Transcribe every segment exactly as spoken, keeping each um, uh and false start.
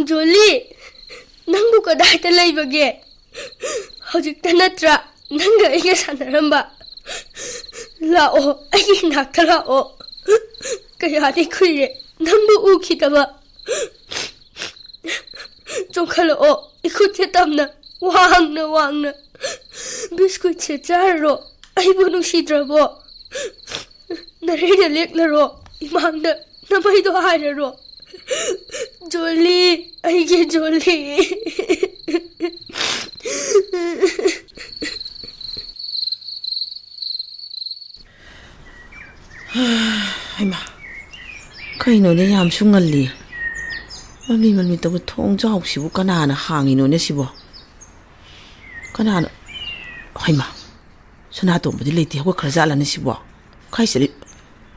ꯖꯣꯂꯤ, ꯅꯪꯕꯨ ꯀꯗꯥꯏꯗ ꯂꯩꯕꯒꯦ? ꯍꯧꯖꯤꯛꯇ ꯅꯠꯇ꯭ꯔꯥ ꯅꯪꯒ ꯑꯩꯒ ꯁꯥꯟꯅꯔꯝꯕ? ꯂꯥꯛꯑꯣ, ꯑꯩꯒꯤ ꯏꯅꯥꯛꯇ ꯂꯥꯛꯑꯣ꯫ ꯀꯌꯥꯗꯤ ꯀꯨꯏꯔꯦ ꯅꯪꯕꯨ ꯎꯈꯤꯗꯕ꯫ ꯆꯣꯡꯈꯠꯂꯛꯑꯣ, ꯏꯈꯨꯠꯁꯦ ꯇꯝꯅ, ꯋꯥꯡꯅ ꯋꯥꯡꯅ꯫ ꯕꯤꯁꯀꯨꯠꯁꯦ ꯆꯥꯔꯔꯣ, ꯑꯩꯕꯨ ꯅꯨꯡꯁꯤꯗ꯭ꯔꯕꯣ? ꯅꯔꯩꯅ ꯂꯦꯛꯂꯔꯣ, ꯏꯃꯥꯡꯗ ꯅꯃꯩꯗꯣ ꯍꯥꯏꯔꯔꯣ꯫ ꯖꯣꯂꯤ, ꯑꯩꯒꯤ ꯖꯣꯂꯤ꯫ ꯍꯩꯃꯥ, ꯀꯩꯅꯣꯅꯦ, ꯌꯥꯝꯁꯨ ꯉꯜꯂꯤ꯫ ꯃꯝꯂꯤ ꯃꯝꯂꯤ ꯇꯧꯕ ꯊꯣꯡꯖꯥꯎꯁꯤꯕꯨ ꯀꯅꯥꯅ ꯍꯥꯡꯉꯤꯅꯣꯅꯦ ꯁꯤꯕꯣ? ꯀꯅꯥꯅ? ꯍꯩꯃꯥ, ꯁꯅꯥꯇꯣꯝꯕꯗꯤ ꯂꯩꯇꯦ, ꯍꯧꯒꯠꯈ꯭ꯔꯖꯥꯠꯂꯅꯦ ꯁꯤꯕꯣ? ꯀꯥꯏ ꯆꯠꯂꯤ?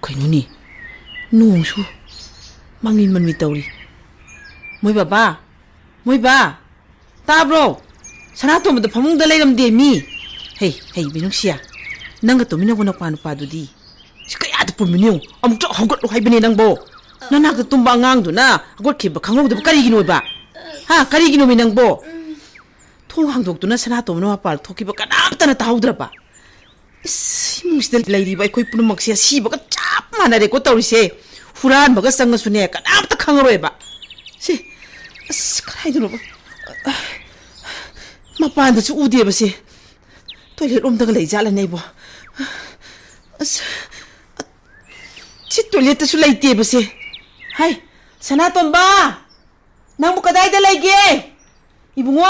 ꯀꯩꯅꯣꯅꯦ, ꯅꯣꯡꯁꯨ ꯃꯝꯂꯤ ꯃꯝꯂꯤ ꯇꯧꯔꯤ꯫ ꯃꯣꯏ ꯕꯕꯥ, ꯃꯣꯏ ꯕꯥ, ꯇꯥꯕ꯭ꯔꯣ? ꯁꯅꯥꯇꯣꯝꯕꯗꯣ ꯐꯃꯨꯡꯗ ꯂꯩꯔꯝꯗꯦ ꯃꯤ꯫ ꯍꯩ, ꯍꯩ, ꯃꯤꯅꯨꯡꯁꯤꯌꯥ, ꯅꯪꯒ ꯇꯨꯃꯤꯟꯅꯕ ꯅꯄꯥ ꯅꯨꯄꯥꯗꯨꯗꯤ ꯁꯤ ꯀꯌꯥꯗ ꯄꯨꯝꯃꯤꯅꯤ ꯌꯦꯡꯉꯨ꯫ ꯑꯃꯨꯛꯇ ꯍꯧꯒꯠꯂꯨ ꯍꯥꯏꯕꯅꯦ ꯅꯪꯕꯣ꯫ ꯅꯅꯥꯛꯇ ꯇꯨꯝꯕ ꯑꯉꯥꯡꯗꯨꯅ ꯍꯧꯒꯠꯈꯤꯕ ꯈꯪꯍꯧꯗꯕ ꯀꯔꯤꯒꯤꯅꯣꯕ? ꯍꯥ, ꯀꯔꯤꯒꯤꯅꯣꯃꯤ ꯅꯪꯕꯣ? ꯊꯣꯡ ꯍꯥꯡꯗꯣꯛꯇꯨꯅ ꯁꯅꯥꯇꯣꯝꯕꯅ ꯃꯄꯥꯜ ꯊꯣꯛꯈꯤꯕ ꯀꯅꯥꯝꯇꯅ ꯇꯥꯍꯧꯗ꯭ꯔꯕ? ꯏꯁ, ꯏꯃꯨꯡꯁꯤꯗ ꯂꯩꯔꯤꯕ ꯑꯩꯈꯣꯏ ꯄꯨꯝꯅꯃꯛꯁꯦ ꯁꯤꯕꯒ ꯆꯞ ꯃꯥꯟꯅꯔꯦꯀꯣ ꯇꯧꯔꯤꯁꯦ꯫ ꯍꯨꯔꯥꯟꯕꯒ ꯆꯪꯉꯁꯨꯅꯦ, ꯀꯅꯥꯝꯇ ꯈꯪꯉꯔꯣꯏꯕ꯫ ꯁꯤ, ꯑꯁ, ꯀꯗꯥꯏꯗꯅꯣꯕ? ꯃꯄꯥꯟꯗꯁꯨ ꯎꯗꯦꯕ ꯁꯦ꯫ ꯇꯣꯏꯂꯦꯠ ꯔꯣꯝꯗꯒ ꯂꯩꯖꯥꯠꯂꯅꯦ ꯑꯩꯕꯣ? ꯑꯁ, ꯁꯤ ꯇꯣꯏꯂꯦꯠꯇꯁꯨ ꯂꯩꯇꯦꯕ ꯁꯦ꯫ ꯍꯥꯏ, ꯁꯅꯥꯇꯣꯝꯕ! ꯅꯪꯕꯨ ꯀꯗꯥꯏꯗ ꯂꯩꯒꯦ? ꯏꯕꯨꯡꯉꯣ!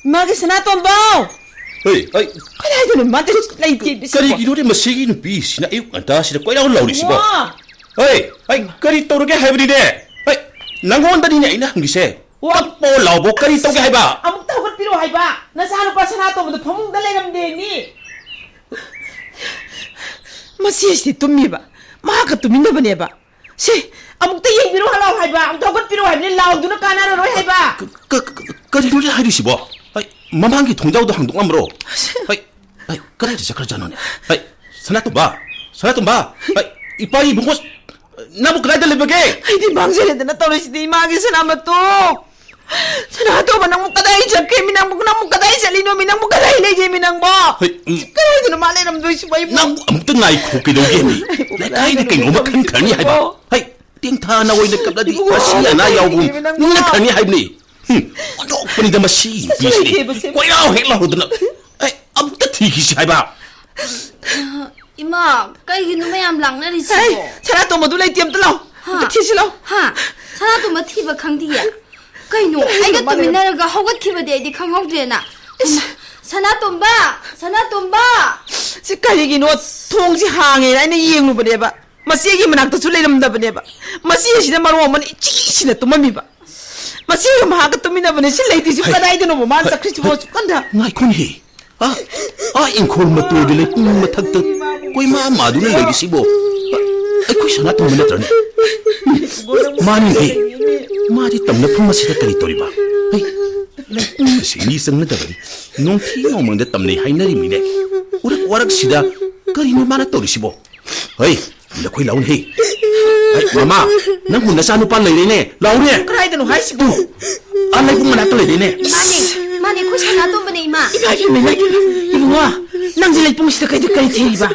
ꯏꯃꯥꯒꯤ ꯁꯅꯥꯇꯣꯝꯕꯧ! ꯍꯩ, ꯍꯩ! ꯀꯗꯥꯏꯗꯅꯣ ꯃꯥꯗꯤ ꯂꯩꯇꯦ ꯁꯤꯕꯣ? ꯀꯔꯤꯒꯤꯅꯣꯅꯦ ꯃꯁꯤꯒꯤ ꯅꯨꯄꯤꯁꯤꯅ ꯑꯌꯨꯛ ꯉꯟꯇꯥꯁꯤꯗ ꯀꯣꯏꯂꯥꯎ ꯂꯥꯎꯔꯤꯁꯤꯕꯣ? ꯏꯕꯨꯡꯉꯣ! ꯍꯩ, ꯍꯩ, ꯀꯔꯤ ꯇꯧꯔꯒꯦ ꯍꯥꯏꯕꯅꯤꯅꯦ? ꯍꯩ, ꯅꯪꯉꯣꯟꯗꯅꯤꯅꯦ ꯑꯩꯅ ꯍꯪꯉꯤꯁꯦ꯫ ꯑꯣ! ꯇꯞꯄꯣ ꯂꯥꯎꯕꯣ, ꯀꯔꯤ ꯇꯧꯒꯦ ꯍꯥꯏꯕ? ꯑꯃꯨꯛꯇ ꯍꯧꯒꯠꯄꯤꯔꯣ ꯍꯥꯏꯕ! ꯅꯆꯥꯅꯨꯄꯥ ꯁꯅꯥꯇꯣꯝꯕꯗꯣ ꯐꯃꯨꯡꯗ ꯂꯩꯔꯝꯗꯦ ꯃꯤ! ꯃꯁꯤꯁꯤꯗꯤ ꯇꯨꯝꯃꯤꯕ, ꯃꯍꯥꯛꯀ ꯇꯨꯃꯤꯟꯅꯕꯅꯦꯕ꯫ ꯁꯤ, ꯑꯃꯨꯛꯇ ꯌꯦꯡꯕꯤꯔꯨ ꯍꯜꯂꯥꯎ ꯍꯥꯏꯕ, ꯑꯃꯨꯛꯇ ꯍꯧꯒꯠꯄꯤꯔꯨ ꯍꯥꯏꯕꯅꯤ, ꯂꯥꯎꯗꯨꯅ ꯀꯥꯟꯅꯔꯔꯣꯏ ꯍꯥꯏꯕ꯫ ꯀ-, ꯀ-, ꯀ-, ꯀꯔꯤꯅꯣꯅꯦ ꯍꯥꯏꯔꯤꯁꯤꯕꯣ? ꯑꯩ, ꯃꯃꯥꯡꯒꯤ ꯊꯣꯡꯖꯥꯎꯗꯣ ꯍꯥꯡꯗꯣꯛꯂꯝꯕ꯭ꯔꯣ? ꯑꯁ꯫ ꯑꯩ, ꯑꯩ, ꯀꯗꯥꯏꯗ ꯆꯠꯈ꯭ꯔꯖꯥꯠꯅꯣꯅꯦ? ꯑꯩ, ꯁꯅꯥꯇꯣꯝꯕ! ꯁꯅꯥꯇꯣꯝꯕ! ꯑꯩ, ꯏꯄꯥ ꯏꯕꯨꯡꯉꯣ! ꯅꯪꯕꯨ ꯀꯗꯥꯏꯗ ꯂꯩꯕꯒꯦ? ꯑꯩꯗꯤ ꯃꯥꯡꯖꯔꯦꯗꯅ ꯇꯧꯔꯤꯁꯤꯗꯤ, ꯏꯃꯥꯒꯤ ꯁꯅꯥꯃꯇꯣ꯫ ꯁꯅꯥꯇꯣꯝꯕ, ꯅꯪꯕꯨ ꯀꯗꯥꯏ ꯆꯠꯈ꯭ꯔꯦꯃꯤ? ꯅꯪꯕꯨ, ꯅꯪꯕꯨ ꯀꯗꯥꯏ ꯆꯠꯂꯤꯅꯣꯃꯤ? ꯅꯪꯕꯨ ꯀꯗꯥꯏ ꯂꯩꯒꯦꯃꯤ ꯅꯪꯕꯣ? ꯍꯣꯏ, ꯎꯝ꯫ ꯀꯗꯥꯏꯗꯅꯣ ꯃꯥ ꯂꯩꯔꯝꯗꯣꯏꯁꯤꯕꯣ ꯑꯩꯕꯨ? ꯅꯪ ꯑꯃꯨꯛꯇ ꯉꯥꯏꯈꯣ, ꯀꯩꯗꯧꯒꯦꯃꯤ? ꯑꯩꯕꯨ ꯂꯩꯀꯥꯏꯗ ꯀꯗꯥꯏꯗꯅꯣ ꯀꯩꯅꯣꯝꯃ ꯈꯟꯈ꯭ꯔꯅꯤ ꯍꯥꯏꯕ꯫ ꯂꯩꯔꯝꯗꯣꯏꯁꯤꯕꯣ? ꯍꯩ, ꯇꯦꯡꯊꯥ ꯅꯥꯑꯣꯏꯅ ꯀꯞꯂꯗꯤ ꯏꯕꯨꯡꯉꯣ, ꯃꯁꯤ ꯑꯅꯥ ꯌꯥꯎꯕ ꯀꯗꯥꯏꯗꯅꯣ ꯅꯪꯕꯣ? ꯅꯤꯡꯂꯛꯈ꯭ꯔꯅꯤ ꯍꯥꯏꯕꯅꯤ꯫ ꯍꯨꯝ, ꯑꯣꯟꯊꯣꯛꯄꯅꯤꯗ ꯃꯁꯤ ꯅꯨꯄꯤꯁꯤꯗꯤ꯫ ꯂꯩꯇꯦꯕ ꯁꯦ꯫ ꯀꯣꯏꯔꯥꯎ ꯍꯦꯛ ꯂꯥꯎꯔꯗꯅ꯫ ꯑꯩ ꯑꯝꯇ ꯊꯤꯈꯤꯁꯤ ꯍꯥꯏꯕ꯫ ꯏꯃꯥ, ꯀꯩꯒꯤꯅꯣ ꯃꯌꯥꯝ ꯂꯥꯡꯅꯔꯤꯁꯤꯕꯣ? ꯍꯩ, ꯁꯅꯥꯇꯣꯝꯕꯗꯨ ꯂꯩꯇꯦ, ꯑꯝꯇ ꯂꯥꯎ꯫ ꯍꯥ? ꯑꯝꯇ ꯊꯤꯁꯤ ꯂꯥꯎ꯫ ꯍꯥ? ꯁꯅꯥꯇꯣꯝꯕ ꯊꯤꯕ ꯈꯪꯗꯤꯌꯦ? ꯀꯩꯅꯣ, ꯀꯩꯅꯣ ꯑꯩꯒ ꯃꯥ ꯂꯩꯔꯝ- ꯇꯨꯃꯤꯟꯅꯔꯒ ꯍꯧꯒꯠꯈꯤꯕꯗꯤ ꯑꯩꯗꯤ ꯈꯪꯍꯧꯗ꯭ꯔꯦꯅ꯫ ꯏꯁ꯫ ꯁꯅꯥꯇꯣꯝꯕ! ꯁꯅꯥꯇꯣꯝꯕ! ꯁꯤ ꯀꯔꯤꯒꯤꯅꯣ? ꯊꯣꯡꯁꯤ ꯍꯥꯡꯉꯦꯅ ꯑꯩꯅ ꯌꯦꯡꯂꯨꯕꯅꯦꯕ꯫ ꯃꯆꯦꯒꯤ ꯃꯅꯥꯛꯇꯁꯨ ꯂꯩꯔꯝꯗꯕꯅꯦꯕ꯫ ꯃꯆꯦꯁꯤꯅ ꯃꯔꯣꯟ ꯑꯃꯅ ꯏꯆꯤꯁꯤꯅ ꯇꯨꯝꯃꯝꯃꯤꯕ꯫ ꯃꯆꯦꯒ ꯃꯍꯥꯛꯀ ꯇꯨꯝꯃꯤꯟꯅꯕꯅꯦ꯫ ꯁꯤ ꯂꯩꯇ꯭ꯔꯤꯁꯤꯕꯨ ꯍꯩ, ꯀꯗꯥꯏꯗꯅꯣꯕ ꯃꯥꯅ ꯍꯩ, ꯆꯠꯈ꯭ꯔꯤꯁꯤꯕꯣ? ꯍꯩ, ꯁꯨꯛꯀꯟꯗ꯫ ꯉꯥꯏꯈꯣꯅꯦꯍꯦ꯫ ꯑꯥ, ꯑꯥ ꯏꯪꯈꯣꯜ ꯃꯇꯣꯟꯗ ꯂꯩꯄꯨꯡ ꯃꯊꯛꯇ ꯀꯣꯏꯃꯥ ꯃꯥꯗꯨꯅ ꯂꯩꯔꯤꯁꯤꯕꯣ? ꯑꯩꯈꯣꯏ ꯁꯅꯥꯇꯣꯝꯕ ꯅꯠꯇ꯭ꯔꯅꯦ? ꯃꯥꯅꯤꯅꯦꯍꯦ꯫ ꯃꯥꯗꯤ ꯇꯝꯅꯐꯝ ꯑꯁꯤꯗ ꯀꯔꯤ ꯇꯧꯔꯤꯕ? ꯍꯩ, ꯂꯩꯄꯨꯡ ꯑꯁꯤ ꯃꯤ ꯆꯪꯅꯗꯕꯅꯤ꯫ ꯅꯣꯡꯊꯤ ꯅꯣꯡꯃꯪꯗ ꯇꯝꯅꯩ ꯍꯥꯏꯅꯔꯤꯃꯤꯅꯦ꯫ ꯎꯔꯛ ꯋꯥꯔꯛꯁꯤꯗ ꯀꯔꯤꯅꯣ ꯃꯥꯅ ꯇꯧꯔꯤꯁꯤꯕꯣ? ꯍꯩ, ꯅꯈꯣꯏ ꯂꯥꯎꯅꯦ, ꯍꯩ꯫ ꯍꯩ, ꯃꯃꯥ, ꯅꯪꯕꯨ ꯅꯆꯥꯅꯨꯄꯥ ꯂꯩꯔꯦꯅꯦ, ꯂꯥꯎꯅꯦ꯫ ꯀꯗꯥꯏꯗꯅꯣ ꯍꯥꯏꯁꯤꯕꯨ? ꯑꯥ, ꯂꯩꯄꯨꯡ ꯃꯅꯥꯛꯇ ꯂꯩꯔꯦꯅꯦ꯫ ꯃꯥꯅꯦ, ꯃꯥꯅꯦ, ꯑꯩꯈꯣꯏ ꯁꯅꯥꯇꯣꯝꯕꯅꯦ, ꯏꯃꯥ꯫ ꯏꯃꯥ, ꯏꯃꯥ, ꯏꯃꯥ, ꯏꯕꯨꯡꯉꯣ, ꯅꯪꯁꯦ ꯂꯩꯄꯨꯡꯁꯤꯗ ꯀꯩꯗ ꯀꯔꯤ ꯊꯤꯔꯤꯕ?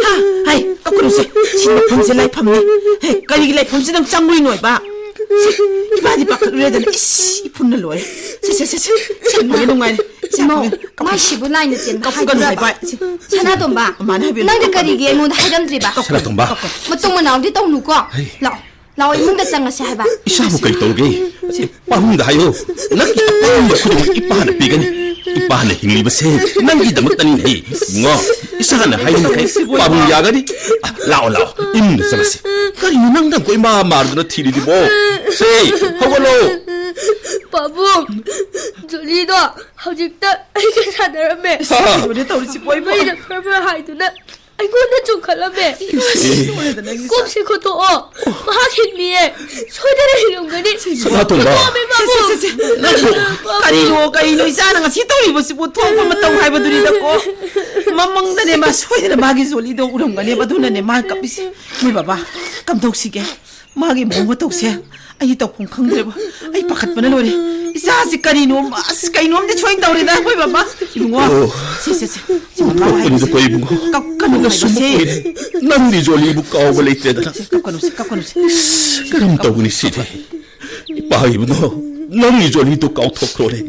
ꯍꯥ? ꯍꯩ, ꯀꯞꯀꯅꯨꯁꯦ, ꯁꯤ ꯃꯐꯝꯁꯦ ꯂꯥꯏꯐꯝꯅꯤ꯫ ꯍꯦ, ꯀꯔꯤꯒꯤ ꯂꯥꯏꯐꯝꯁꯤꯗ ꯅꯪ ꯆꯪꯉꯨꯏꯅꯣ ꯍꯥꯏꯕ? ꯁꯤ, ꯏꯕꯥꯗꯤ ꯄꯥꯈꯠꯂꯨꯔꯦꯗꯅ, ꯏꯁ, ꯏꯐꯨꯟꯅ ꯂꯣꯏꯔꯦ꯫ ꯁꯦ, ꯁꯦ, ꯁꯦ, ꯁꯦ, ꯁꯦ, ꯐꯪꯉꯦ, ꯅꯨꯡꯉꯥꯏꯔꯦ꯫ ꯁꯦ, ꯏꯃꯧ, ꯐꯪꯉꯦ, ꯀꯞꯀꯅꯨ꯫ ꯃꯥꯏꯁꯤꯕꯨ ꯂꯥꯏꯅ ꯆꯦꯟꯕ ꯀꯞꯀꯅꯨ ꯍꯥꯏꯗꯨꯔꯥ? ꯍꯥꯏꯕ, ꯁꯦ, ꯁꯦ, ꯁꯅꯥꯇꯣꯝꯕ, ꯑꯃꯥꯏꯅ ꯍꯥꯏꯕꯤꯌꯨ, ꯅꯪꯗꯤ ꯀꯞꯀꯅꯨ꯫ ꯀꯔꯤꯒꯤ ꯑꯩꯉꯣꯟꯗ ꯍꯥꯏꯔꯝꯗ꯭ꯔꯤꯕ? ꯁꯅꯥꯇꯣꯝꯕ꯫ ꯃꯇꯨꯡ ꯃꯅꯥꯎꯗꯤ ꯇꯧꯅꯨꯀꯣ꯫ ꯍꯩ꯫ ꯂꯥꯛꯑꯣ, ꯂꯥꯛꯑꯣ, ꯏꯃꯨꯡꯗ ꯆꯪꯉꯁꯦ ꯍꯥꯏꯕ꯫ ꯏꯁꯥꯕꯨ ꯀꯩ ꯇꯧꯔꯒꯦ? ꯄꯥꯕꯨꯡꯗ ꯍꯥꯏꯌꯣ꯫ ꯅꯪꯒꯤ ꯑꯄꯥꯝꯕ ꯈꯨꯗꯤꯡꯃꯛ ꯏꯄꯥꯅ ꯄꯤꯒꯅꯤ꯫ ꯏꯄꯥꯅ ꯍꯤꯡꯂꯤꯕꯁꯦ ꯅꯪꯒꯤꯗꯃꯛꯇꯅꯤꯅꯦ꯫ ꯏꯕꯨꯡꯉꯣ, ꯏꯁꯥꯅ ꯍꯥꯏꯕ ꯃꯈꯩ ꯄꯥꯕꯨꯡ ꯌꯥꯒꯅꯤ꯫ ꯑ, ꯂꯥꯛꯑꯣ, ꯂꯥꯛꯑꯣ, ꯏꯃꯨꯡꯗ ꯆꯪꯉꯁꯤ꯫ ꯀꯔꯤꯅꯣ ꯅꯪꯅ ꯀꯣꯏꯃꯥ ꯃꯥꯔꯗꯨꯅ ꯊꯤꯔꯤꯗꯨꯕꯣ? ꯁꯦ, ꯍꯧꯒꯠꯂꯣ꯫ ꯄꯥꯕꯨꯡ, ꯖꯣꯂꯤꯗꯣ ꯍꯧꯖꯤꯛꯇ ꯑꯩꯒ ꯁꯥꯟꯅꯔꯝꯃꯦ꯫ ꯍꯥ? ꯀꯩꯅꯣꯅꯦ ꯇꯧꯔꯤꯁꯤꯕꯣ, ꯏꯕꯨꯡꯉꯣ? ꯃꯩꯅ ꯐ꯭ꯔ ꯐ꯭ꯔ ꯍꯥꯏꯗꯨꯅ ꯑꯩꯉꯣꯟꯗ ꯆꯣꯡꯈꯠꯂꯝꯃꯦ꯫ ꯏꯁ, ꯂꯣꯏꯔꯦꯗ ꯅꯪꯒꯤꯁꯦ꯫ ꯀꯣꯛꯁꯦ ꯈꯣꯠꯇꯣꯛꯑꯣ꯫ ꯃꯍꯥꯛ ꯍꯤꯡꯂꯤꯌꯦ꯫ ꯁꯣꯏꯗꯅ ꯍꯤꯡꯂꯝꯒꯅꯤ꯫ ꯁꯅꯥꯇꯣꯝꯕ꯫ ꯄꯥꯝꯃꯦ, ꯁꯦ, ꯁꯦ, ꯄꯥꯕꯨꯡ꯫ ꯁꯦ, ꯁꯦ꯫ ꯅꯪꯕꯨ ꯄꯥꯕꯨꯡ꯫ ꯀꯔꯤꯅꯣ, ꯀꯔꯤꯅꯣ ꯏꯆꯥꯅ ꯉꯁꯤ ꯇꯧꯔꯤꯕꯁꯤꯕꯨ? ꯊꯣꯛꯄ ꯃꯇꯧ ꯍꯥꯏꯕꯗꯨꯅꯤꯗꯀꯣ꯫ ꯃꯃꯪꯗꯅꯦ ꯃꯥ ꯁꯣꯏꯗꯅ ꯃꯥꯒꯤ ꯖꯣꯂꯤꯗꯣ ꯎꯔꯝꯒꯅꯦꯕ, ꯑꯗꯨꯅꯅꯦ ꯃꯥ ꯀꯞꯄꯤꯁꯦ꯫ ꯅꯣꯏ ꯕꯕꯥ꯫ ꯀꯝꯗꯧꯁꯤꯒꯦ? ꯃꯥꯒꯤ ꯃꯑꯣꯡ ꯃꯇꯧꯁꯦ ꯑꯩ ꯇꯧꯐꯝ ꯈꯪꯗ꯭ꯔꯦꯕ꯫ ꯑꯩ ꯄꯥꯈꯠꯄꯅ ꯂꯣꯏꯔꯦ꯫ ꯏꯆꯥꯁꯤ ꯀꯔꯤꯅꯣꯝ, ꯑꯁ, ꯀꯩꯅꯣꯝꯗꯤ ꯁꯣꯏꯅ ꯇꯧꯔꯦꯗ, ꯑꯩꯈꯣꯏ ꯕꯕꯥ꯫ ꯏꯕꯨꯡꯉꯣ, ꯑꯣ꯫ ꯁꯦ, ꯁꯦ, ꯁꯦ꯫ ꯁꯦ, ꯃꯃꯥ ꯍꯥꯏꯕꯁꯦ ꯀꯞꯀꯅꯨ ꯍꯥꯏꯕꯁꯦ꯫ ꯅꯪꯗꯤ ꯖꯣꯂꯤꯕꯨ ꯀꯥꯎꯕ ꯂꯩꯇ꯭ꯔꯦꯗꯅ꯫ ꯁꯦ, ꯀꯞꯀꯅꯨ, ꯁꯦ, ꯀꯞꯀꯅꯨ, ꯁꯦ꯫ ꯏꯁ, ꯀꯔꯝ ꯇꯧꯒꯅꯤ ꯁꯤꯗꯤ? ꯏꯄꯥ ꯏꯕꯨꯡꯉꯣ, ꯅꯪꯒꯤ ꯖꯣꯂꯤꯗꯣ ꯀꯥꯎꯊꯣꯛꯈ꯭ꯔꯣꯅꯦ꯫